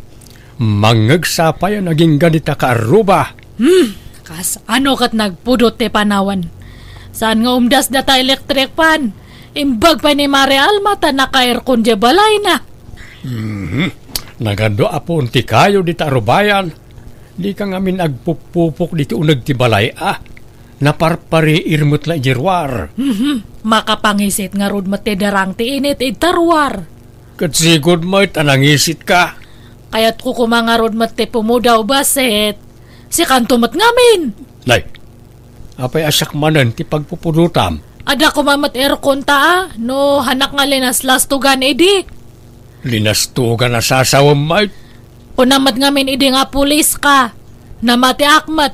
Mangngegsa pay a nagingga dita kaarruba. Hmm, kasano ket nagpudot ti panawen? Saan nga umdas data electric fan? Imbag pay ni Mare Alma ta naka-aircon diay balayna. Mhm. Nagadu a puon ti kayo dita arubayan. Dika ngamin agpuppupok diti uneg ti balay a. Naparpariir met la idiay ruar. Mhm. Makapangisit ngarud met ti darang ti init ita ruar. Ket sigud met a nangisitka. Kayatko koma ngarud met ti pumudaw, bassit. Sikanto met ngamin. Nay, apay a siak manen ti pagpupudotam? Adda koma met aircon ta a, no hanak nga linaslastugan idi. Linastugan a sasawem met? Kunam met ngamin idi nga pulis ka. Namatiak met.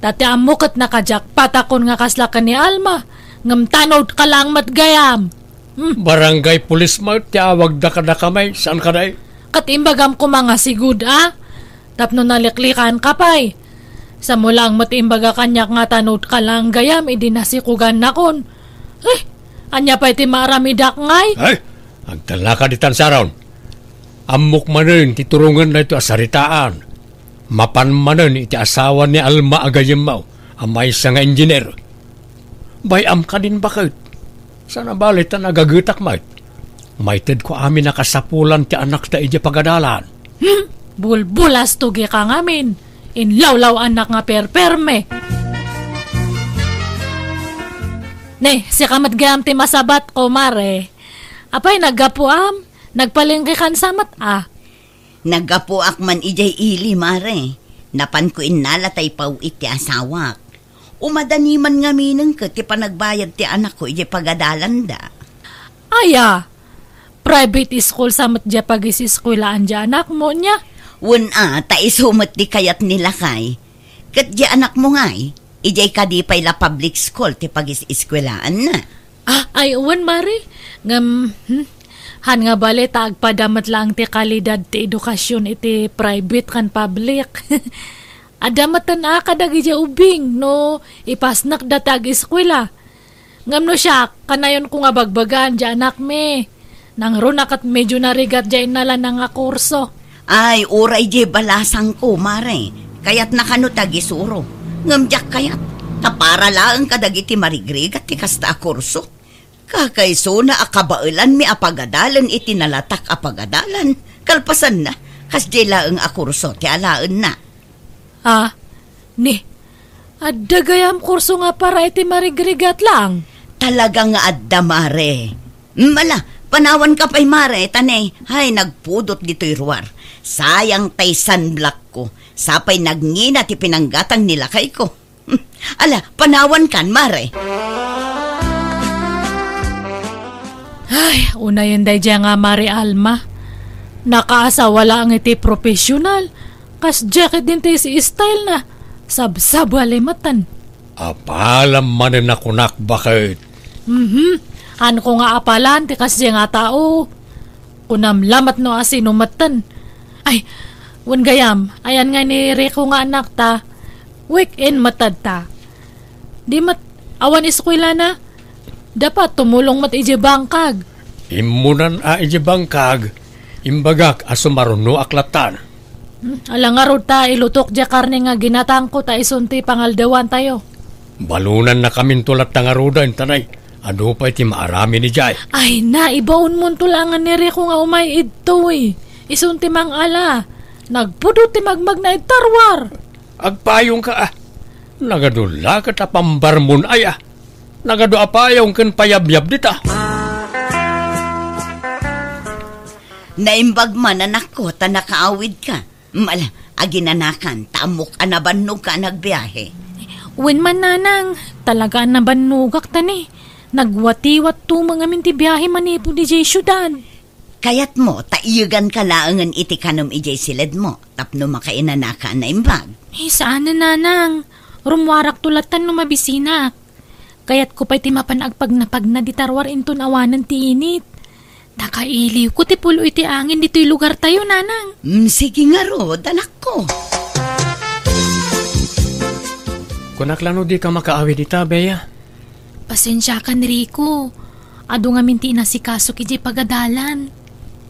Ta ti ammo ket nakajakpat akon nga kasla ken ni Alma. Ngem tanodka laeng met gayam. Hmm. Barangay pulis met ti awagda kadakami, saan kadi? Ket imbagam koma nga sigud a. Tapno naliklikanka pay. Saanmo laeng met imbaga kaniak nga tanodka laeng gayam idi nasikogannakon. Eh, ania pay ti maaramidak ngay? Ay, agtalnaka ditan, Sharon. Ammok manen ti turongen daytoy a saritaan. Mapan manen iti asawa ni Alma a gayyemmo a maysa nga engineer. Bay-am kadin baket. Saan a bale ta nagagetak met. Maitedko amin a kasapulan ti anakta idiay pagadalan. Hmm, bulbulastogi ka ngamin. Inlawlaw-anak nga perperme. Ne, sika met gayam ti masabatko, Mare. Apay, naggapuam? Nagpalengke kansa met a? Naggapuak man idiay ili, Mare. Napanko innala ta ipaw-it ti asawak. Umadani man ngamin ket ti panagbayad ti anakko idiay pagadalanda. Aya, private school sa met diay pagisiskuelaan diay anakmo, nia? Wen a, ta isu met ti kayat ni lakay. Ket di anakmo ngay, idiay kadi pay la public school ti pagis-eskuelaanna. Ah, ay, wen, Mare. Ngem, hmm, han nga bale ta agpada met laeng ti kalidad ti edukasyon iti private ken public. Adda metten a kadagiti ubing no ipasnekda ti ag-eskuela. Ngem no siak, kanayonko nga bagbagaan diay anakmi. Nangruna ket medio narigat diay innalana nga kurso. Ay, uray diay balasangko, Mare. Kayatna kano ti agisuro. Ngem diak kayat. Ta para laeng kadagiti marigrigat ti kasta a kurso. Kakaisuna a kabaelanmi a pagadalen iti nalatak a pagadalan. Kalpasanna, kasdiay laeng a kurso ti alaenna. Ah, ni, adda gayam kurso nga para iti marigrigat laeng? Talaga nga adda, Mare. Mm, ala, panawanka pay, Mare, ta ne, hay, nagpudot ditoy ruar. Sayang tay sunblockko. Sapay nagngina ti pinanggatang ni lakayko. Hmm, ala, panawankan, Mare. Ay, unayen daydiay nga Mare Alma. Nakaasawa laeng iti professional. Kasdiay ket dintay si style na. Sabsabali metten. Apalam manen a kunak, baket. Mhm. Hanko nga apalan ti kasdiay nga tao. Kunam lamet no asino metten. Ay, wen gayam, ayan nga ni Rico nga anak ta, weekend met ta. Di met, awan eskuelana. Dapat tumulong met idiay bangkag. Immunan a idiay bangkag, imbagak a sumarunoak lattan. Hmm, ala ngarud ta ilutok diay karne nga ginatangko ta isun ti pangaldawantayo. Balonannakaminto latta ngaruden, ta ne, adu pay ti maaramin idiay. Ay na, ibaonmonto laengen ni Rico nga umay idtoy. Isun ti mangala. Nagpudot ti magmagna iti tarwar. Agpayongka, a. Nagadu la ket a pambarmon, ay, a. Nagadu a payong ken payabyab dita. Naimbag man, anakko, ta nakaawidka. Mal, aginanakan, ta ammok a nabannogka a nagbiahe. Wen man, nanang, talaga a nabannogak ta ne. Nagwatiwat tumeng amin ti biahe manipud idiay siudad. Kayatmo ta iyeganka laengen iti kanem idiay siledmo tapno makainanaka a naimbag? Eh, saanen, nanang. Rummuarakto lattan no mabisinak. Kayatko pay ti mapan agpagnapagna di tarwar inton awanen ti init. Nakailiwko ti pulo iti angin ditoy lugartayo, nanang. Mm, sige ngarud, anakko. Kunak la no dika makaawid ita, Bea. Pasensiakan, Rico. Adu ngamin ti inasikasok idiay pagadalan.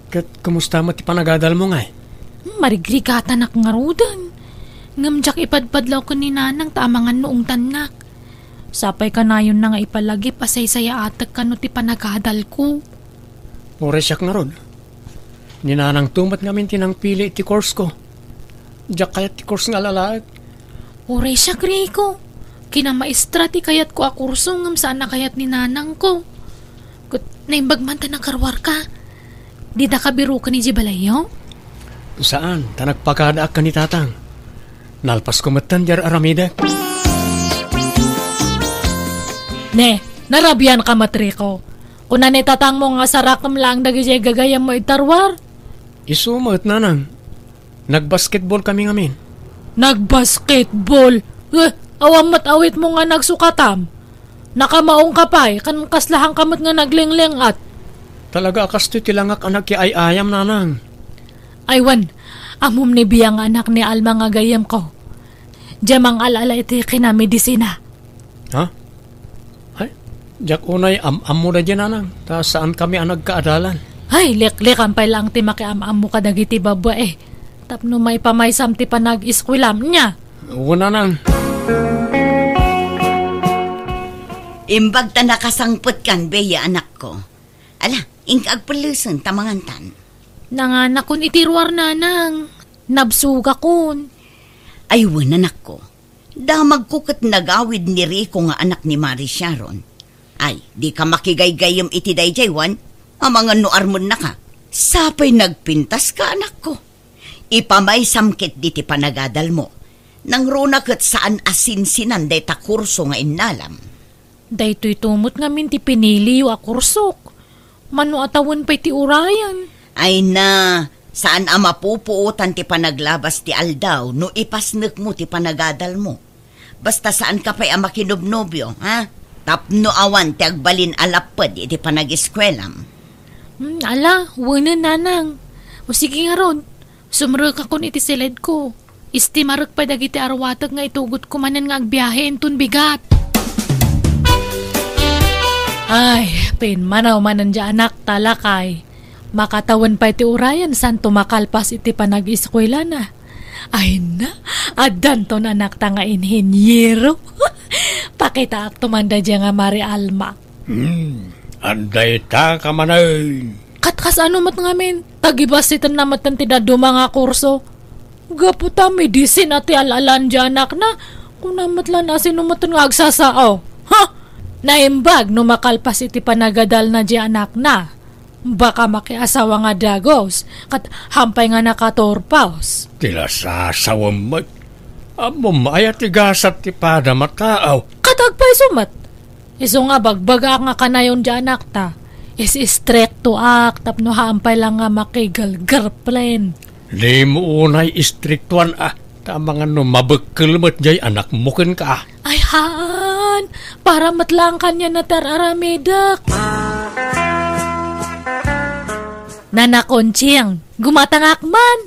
Ket kumusta met ti panagadalmo ngay? Hmm, marigrigatanak ngaruden. Ngem diak ipadpadlaw ken ni nanang ta amangan no ungtannak. Sapay kanayonna nga ipalagip a saysayaatek kano ti panagadalko. Uray siak ngarud. Ni nanangto met ngamin ti nangpili iti course ko. Diak kayat ti course nga alalaek. Uray siak, Rico. Kinamaestra ti kayatko a kurso ngem saan a kayat ni nanangko. Ket naimbag man ta nakaruarka. Didaka biroken idiay balayyo? Saan, ta nagpakadaak ken ni tatang. Nalpasko metten ti ar-aramidek. Ne, narabianka met, Rico. Kuna ni tatangmo nga sarakem laeng dagidiay gagayemmo iti tarwar? Isu met, nanang. Nagbasketball kami ngamin. Nagbasketball? Eh, awan met awitmo nga nagsukatam? Nakamaongka pay, ken kaslahanka met nga naglingling-at. Talaga a kastoy ti langak a nagkiay-ayam, nanang. Ay wen, ammom ni Bea nga anak ni Alma nga gayyemko. Diay mangal-ala iti kinamedisina. Ha? Ay, diak unay am-ammo daydiay, nanang, ta saankami a nagkaadalan. Ay, liklikan pay laeng ti makiam-ammo kadagiti babbai. Tapno maipamaysam ti panag-eskuelam, nia? Wen, nanang. Imbag ta nakasangpetkan, Bea, anakko. Ala, inka agpellesen ta mangantan. Nanganakon iti ruar, nanang. Nabsogakon. Ay wen, anakko. Damagko ket nagawid ni Rico nga anak ni Mari Sharon. Ay, dika makigaygayyem iti daydiay, wen? Amangan no armennaka. Sapay nagpintaska, anakko. Ipamaysam ketdi ti panagadalmo. Nangruna ket saan a sinsinan dayta kurso nga innalam. Daytoy tumot ngamin ti piniliyo a kursok. Mano a tawen pay ti urayen? Ay na, Saan a mapupuotan ti panaglabas ti aldaw no ipasnekmo ti panagadalmo. Basta saanka pay a makinobnobio, ha? Tapno awan ti agbalin a lapped iti panagiskuelam. Hmm, ala, wenen, nanang. O sige ngarud, sumrekakon iti siledko. Istimarek pay dagiti arwatek nga itugotko manen nga agbiahe inton bigat. Ay, pimmanaw manen diay anakta, lakay. Makatawen pay ti urayen santo makalpas iti panagiskuelana. Ay na, addanton anakta nga inhiniero. Pakitaakto man daydiay nga Mari Alma. Hmm, andayta ka manen. Kat kasano met ngamin, tagibassitenna metten ti dadduma nga kurso. Gapu ta medisina ti al-alan diay anakna, kuna met la no sino metten nga agsasao. Ha? Naimbag no makalpas iti panagadalna diay anakna. Baka makiasawa nga dagus, kat hampay nga nakaturpos. Ti lasasawem met. Ammom aya ti gasat ti padam a tao. Kat agpayso met. Isu nga bagbagaak nga kanayon diay anakta. Is-istriktoak tapno hampay la nga makigirlfriend. Dimo unay istriktoan a, ta amangan no mabekkel met diay anakmo kenka. Ay haan, para met laeng kaniana ti ar-aramidek. Nana Conching, gumatangak man.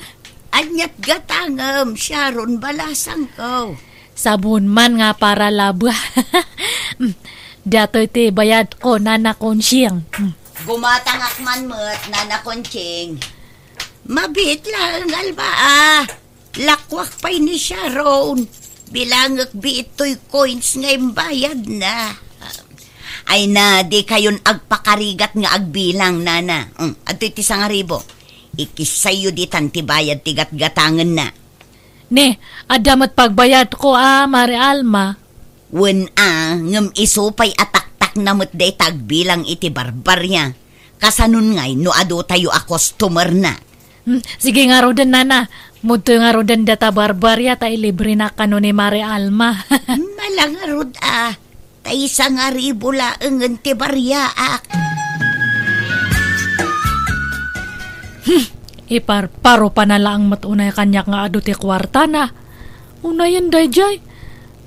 Aniat gatangem, Sharon, balasangko. Sabon man nga para laba. Datoy ti bayadko, Nana Conching. Gumatangak man met, Nana Conching. Mabiit laeng, Alma, a. Lakuak pay ni Sharon. Bilangek biit toy coins nga imbayadna. Ay na, di kayon agpakarigat nga agbilang, nana. Mm, adtoy ti sangaribo. Ikissayyo ditan ti bayad ti gatgatangenna. Ne, adda met pagbayadko a, Mari Alma. Wen a, ngem isu pay a taktakna met dayta agbilang iti barbaria. Kasanon ngay no adu tayo a customer na? Hmm, sige ngaruden, nana. Mudtoy ngaruden data barbaria ta ilibrena kano ni Mari Alma. Mala ngarud a, ta isangaribo laengen ti bariaak. Hmm, iparparo pa na laeng met unay kaniak nga adu ti kuartana. Unayen daydiay.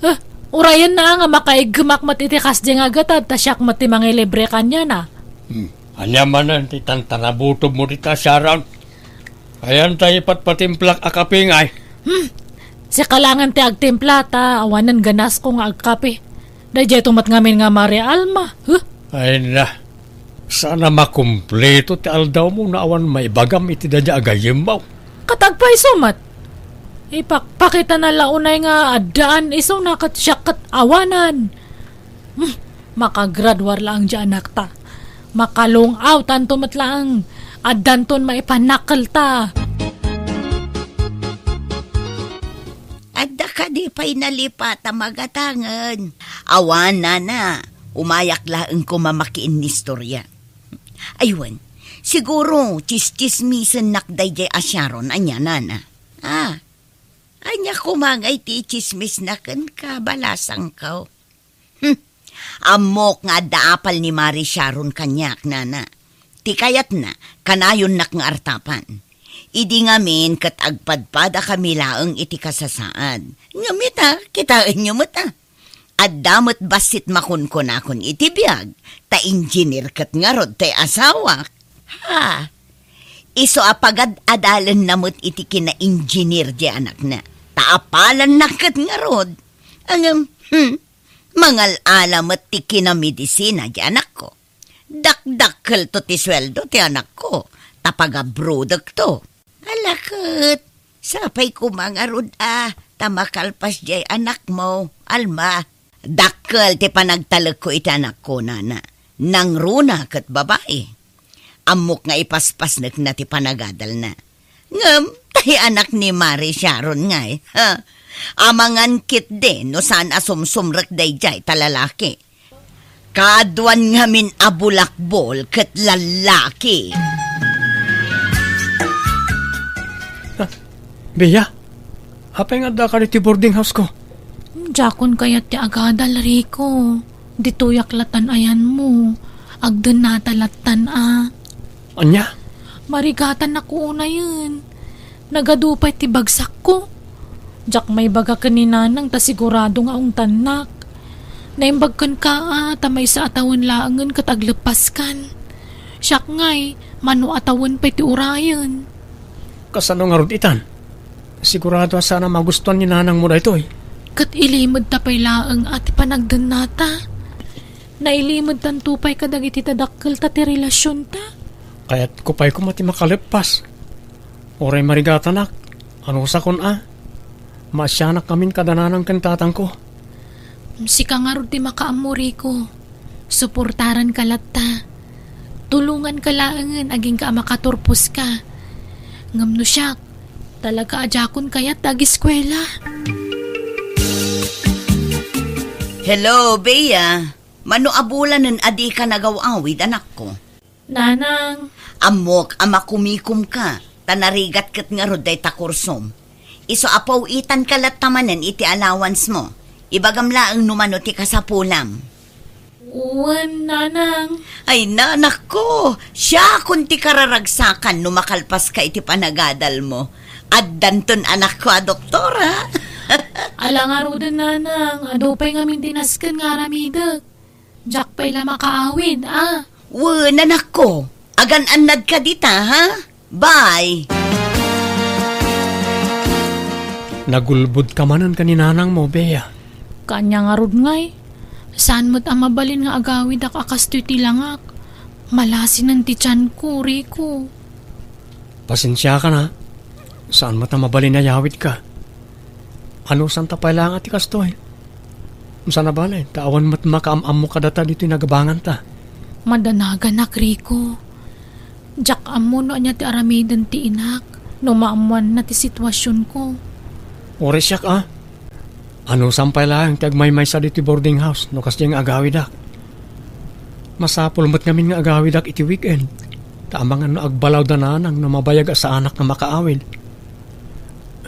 Eh, urayenna nga makaiggemak met iti kasdi nga gatad, ta siak met ti mangilibre kaniana. Hmm. Ania manen ti tantanabutobmo dita, Sharon? Ayan ta ipatpatimplak a kape ngay. Hmm. Sika laengen ti agtimpla, ta awanen ganasko nga agkape. Daydiay to met ngamin nga Mari Alma. Huh? Ay na. Saan a makumpleto ti aldawmo no awan maibagam iti daydiay a gayyemmo. Kat agpayso met. Ipakpakitana la unay nga addaan isuna ket siak ket awanan. Hmm, makagraduar laeng diay anakta. Makalung-awtanto met laeng. Addanton maipanakkelta. Adda kadi pay nalipat a magatangen? Awan, nana. Umayak laeng koma makiinnistoria. Ay wen, siguro, tsistsismisennak daydiay a Sharon, ania, nana? Ah, ania koma ngay ti itsismisna kenka, balasangko? Hmm. Ammok nga adda apal ni Mari Sharon kaniak, nana. Ti kayatna, kanayonnak nga artapan. Idi ngamin ket agpadpadakami laeng iti kasasaad. Ngem ita, kitaenyo met a. Adda met bassit makunkunakon iti biag, ta engineer ket ngarud ti asawak. Ha? Isu a pagad-adalenna met iti kina-engineer diay anakna. Ta apalanna ket ngarud. Ngem, hmm, mangal-ala met ti kinamedisina diay anakko. Dakdakkelto ti sueldo ti anakko, ta pagabrodekto. Ala ket, sapay koma ngarud a, ta makalpas diay anakmo, Alma. Dakkel ti panagtalekko iti anakko, nana. Nangruna ket babai. Ammok nga ipaspasnekna ti panagadalna. Ngem, tay anak ni Mari Sharon ngay, ha? Amangan ketdi no saan a sumsumrek daydiay ta lalaki. Kaaduan ngamin a bulakbol ket lallaki. Ah, Bea, apay nga adda ka iti boarding house ko? Diakon kayat ti agadal, Rico. Ditoyak latan ayanmo. Agdennata latan a. Ania? Parigatanak unayen. Nagadu pay ti bagsakko. Diak maibaga ken ni Nanang ta sigurado nga ungtannak. Naimbag kenka a ta maysa a tawen laengen ket agleppaskan. Siak ngay, mano a tawen pay ti urayen. Kasano ngarud itan? Sigurado a saan a magustuan ni Nanangmo daytoy. Ket ilimedta pay laeng a ti panagdennata. Nailimedtanto pay kadagiti dadakkelta ti relasionta. Kayatko pay koma ti makaleppas. Uray marigatanak, anusakon a? Maasianak ngamin kada nanang ken tatangko. Sika ngarud ti makaammo, Rico. Suportaranka latta. Tulonganka laengen agingga a makaturposka. Ngem no siak, talaga a diakon kayat ti agiskuela. Hello, Bea. Mano a bulanen a dika nagaw-awid, anakko? Nanang. Ammok a makumikomka, ta narigat ket ngarud dayta kursom. Isu a paw-itanka latta manen iti allowance mo. Ibagam laeng no mano ti kasapulam. Wen, Nanang. Ay, nanakko, siakon ti kararagsakan no makalpaska iti panagadal mo. Addanton anakko a doktora. Ala ngaruden, Nanang, adu pay ngamin ti nasken nga aramidek. Diak pay la makaawid, a? Wen, anakko, agan-annadka dita, ha? Bye! Nagulbodka manen ken ni nanangmo, Bea. Kaanya ngarud ngay, saan met a mabalin nga agawidak a kastoy ti langak. Malasinen ti tianko, Rico. Pasensiakan, a. Saan met a mabalin a yawidka. Anusanta pay laeng a ti kastoy. Saan a bale, ta awan met makaam-ammo kadata ditoy nagabanganta. Madanaganak, Rico. Diak ammo no ania ti aramiden ti inak no maammoanna ti situasionko. Uray siak, a. Anusam pay laeng ti agmaymaysa ditoy boarding house no kasdiay nga agawidak. Masapul met ngamin nga agawidak iti weekend, ta amangan no agbalaw da nanang no mabayag a saanak nga makaawid.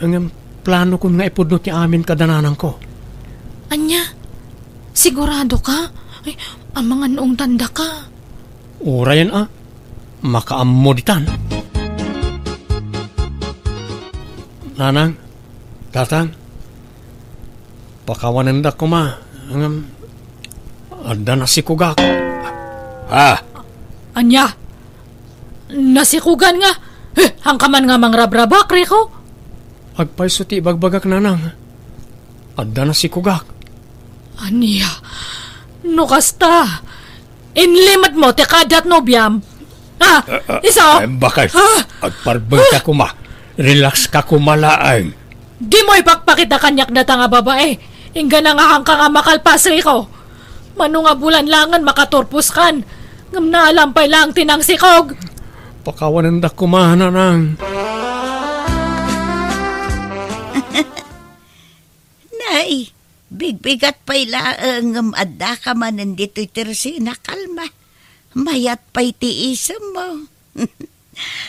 Ngem planokon nga ipudno ti amin kada nanangko. Ania? Siguradoka? Ay, amangan no ungtandaka. Urayen a, makaammo ditan. Nanang, tatang, pakawanendak koma, ngem adda nasikogak. Ah! Ania? Nasikogan nga? Eh, haanka man nga mangrabrabak, Rico? Agpayso ti ibagbagak, nanang. Adda nasikogak. Ania? No kasta, inlimedmo ti kaadda ti nobiam? Ah, ah, ah, isu? Ay, bakit? Ah! Agparbengka koma. Relax ka koma laeng. Dimo ipakpakita kaniak data nga babae. Inggana nga haanka nga makalpas, Rico. Mano nga bulan laengen makaturposkan. Ngem naalam pay laeng ti nangsikog. Pakawanendak koma, nanang. Nay, bigbigat pay laeng ngem addaka manen ditoy tersina. Kalma. Mayat pay ti isemmo.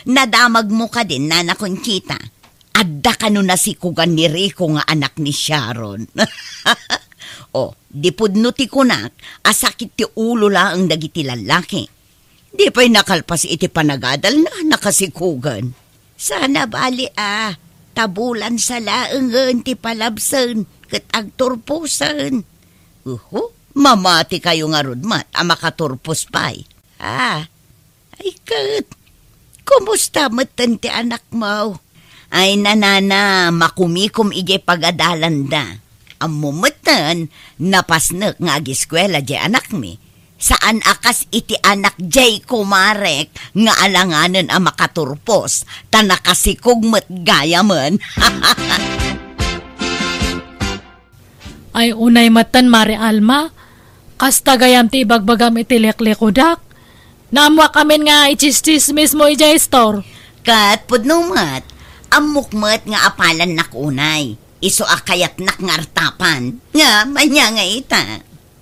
Nadamagmo kadin, Nana Conchita? Adda kano nasikogan ni Rico nga anak ni Sharon? O, di pudno ti kunak a sakit ti ulo laeng dagiti lallaki. Di pay nakalpas iti panagadalna, nakasikogan. Saan a bali a, ta bulan sa laengen ti palabsen ket agturposen. Uhu, mamati kayo ngarud met a makaturpos pay. Ah, ay ket, kumusta metten ti anakmo? Ay, nanana, makumikom idiay pagadalanda. Ammo metten, napasnek nga agiskuela diay anakmi. Saan a kas iti anak diay kumarek nga alanganen a makaturpos, ta nakasikog met gayamen. Ay, unay metten, Mare Alma. Kasta gayam ti ibagbagam iti liklikodak. Naammoak amin nga itsistsismismo idiay istor. Ket pudno met, ammok met nga apalannak unay. Isu a kayatnak nga artapan. Ngem ania nga ita?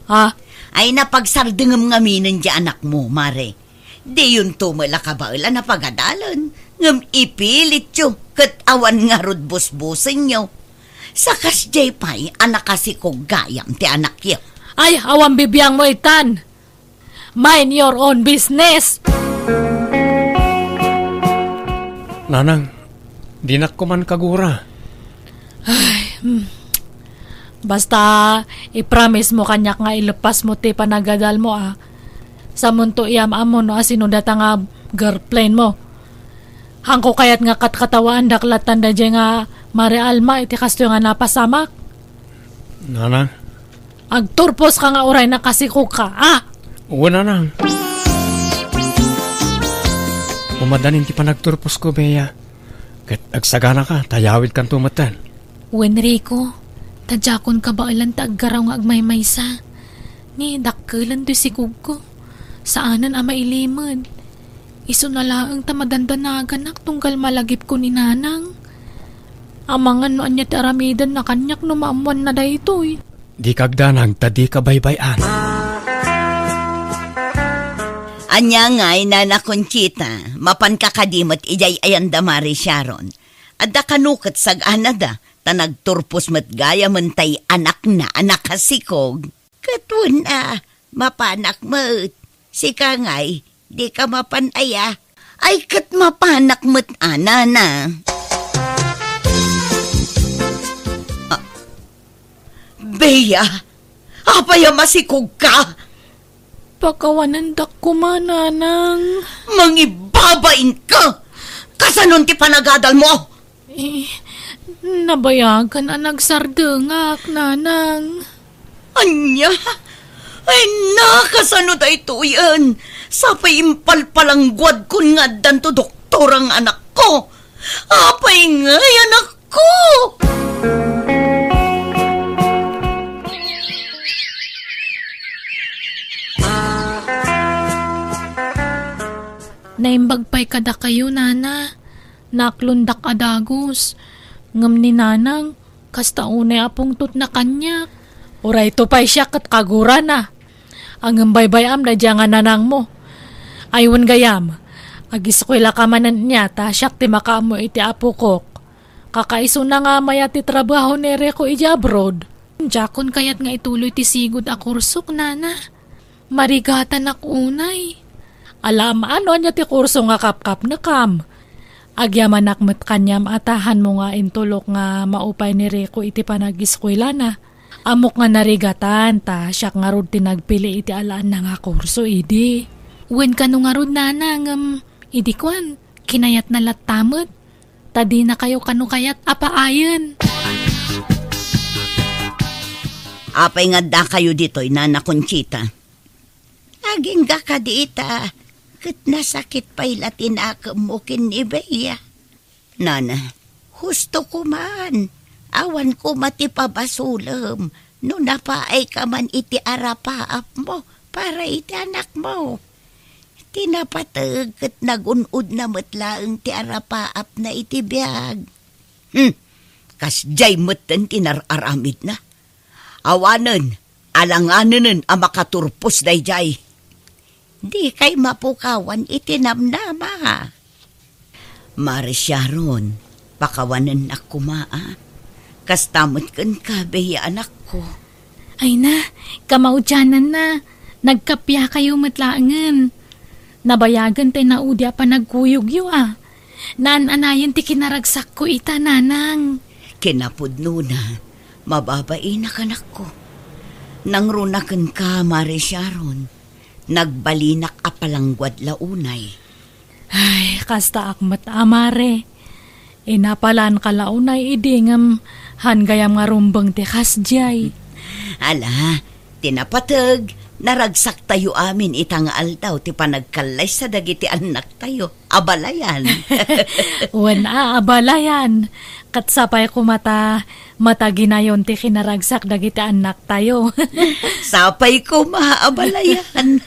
Ha? Ay, napagsardengem ngaminen diay anakmo, Mare. Diyonto met la kabaelan a pagadalen, ngem ipilityo ket awan ngarud busbusenyo. Sa kasdiay pay a nakasikog gayam ti anakyo. Ay, awan bibiangmo itan. Mind your own business. Nanang, dinak koma kagura. Ay, hmm. Basta, i-promise mo kaniak nga ilepas mo ti panagadal mo, ah. Samonto iyam-ammo no asino data nga girlfriend mo. Haanko kayat nga katkatawaandak latta daydiay nga Mare Alma iti kastoy nga napasamak. Nanang? Agturposka nga uray nakasikogka, ah! Wen, nanang. Umadanin ti panagturposko, Bea. Ket agsaganaka, ta yawidkanto metten. Wen, Rico, ta diakon kabaelan ta aggaraw nga agmaymaysa. Ni dakkelen toy sikogko. Saanen a mailimed. Isuna laeng ta madandanaganak tunggal malagipko ni Nanang. Amangan no ania ti aramidenna kaniak no maammoanna daytoy. Dika agdanag ta dika baybay-an. Ania ngay, Nana Conchita, mapanka kadi met idiay ayanda Mare Sharon? Adda kano ket sag-anada, ta nagturpos met gayamen tay anakna a nakasikog. Ket wen a, mapanak met. Sika ngay, dika mapan aya? Ay, ket mapanak met a, Nana. Ah, Bea, apay a masikogka? Pakawanendak koma, Nanang. Mangibabainka! Kasanon ti panagadal mo? Eh, nabayagan a nagsardengak, Nanang. Ania? Ay, na, kasano daytoyen? Sapay impalpalangguadkon nga addanto doktor nga anakko. Apay ngay, anakko? Naimbag pay kadakayo, Nana. Naaklondak a dagus. Ngem ni Nanang, kasta unay a pungtotna kaniak. Uray to pay siak ket kagurana. Ngem baybay-am daydiay nga nanangmo. Ay wen gayam, agiskuelaka manen nia ta siak ti makaammo iti apokok. Kakaisuna nga mayat ti trabaho ni Rico idiay abroad. Diakon kayat nga ituloy ti sigud a kursok, Nana. Marigatanak unay. Alaam a no ania ti kurso nga kapkapnekam. Agyamanak met kaniam a ta hanmo nga intulok nga maupay ni Rico iti panagiskuelana. Ammok nga narigatan ta siak ngarud ti nagpili iti alaanna nga kurso idi. Wen kano ngarud, Nana, ngem idi kuan, kinayatna latta met. Ta dinakayo kano kayat a paayen. Apay nga addakayo ditoy, Nana Conchita? Agingga kadi ita, ket nasakit pay la ti nakemmo ken ni Bea. Nana, husto koman, awan koma ti pabasolem no napaayka man iti arapaapmo para iti anakmo. Ti napateg ket nagun-odna met laeng ti arapaapna iti biag. Hmm, kasdiay metten ti nar-aramidna. Awanen, alanganenen a makaturpos daydiay. Dikay mapukawan iti namnama. Mare Sharon, pakawanennak koma, a. Kasta met kenka, Bea, anakko. Ay na, kamaudiananna, nagkapiakayo met laengen. Nabayagen ti naudi a panagkuyogyo, a. Naan-anayen ti kinaragsakko ita, Nanang. Kinapudnona, mababainak, anakko. Nangruna kenka, Mare Sharon. Nagbalinak a palangguad la unay. Ay, kastaak met a, Mare. Inapalanka la unay idi ngem han gayam nga rumbeng ti kasdiay. Ala, ti napateg, naragsaktayo amin ita nga aldaw ti panagkallaysa dagiti annaktayo. Abalayan. Wen a, abalayan. Ket sapay koma ta mataginayon ti kinaragsak dagiti annaktayo. Sapay koma, abalayan.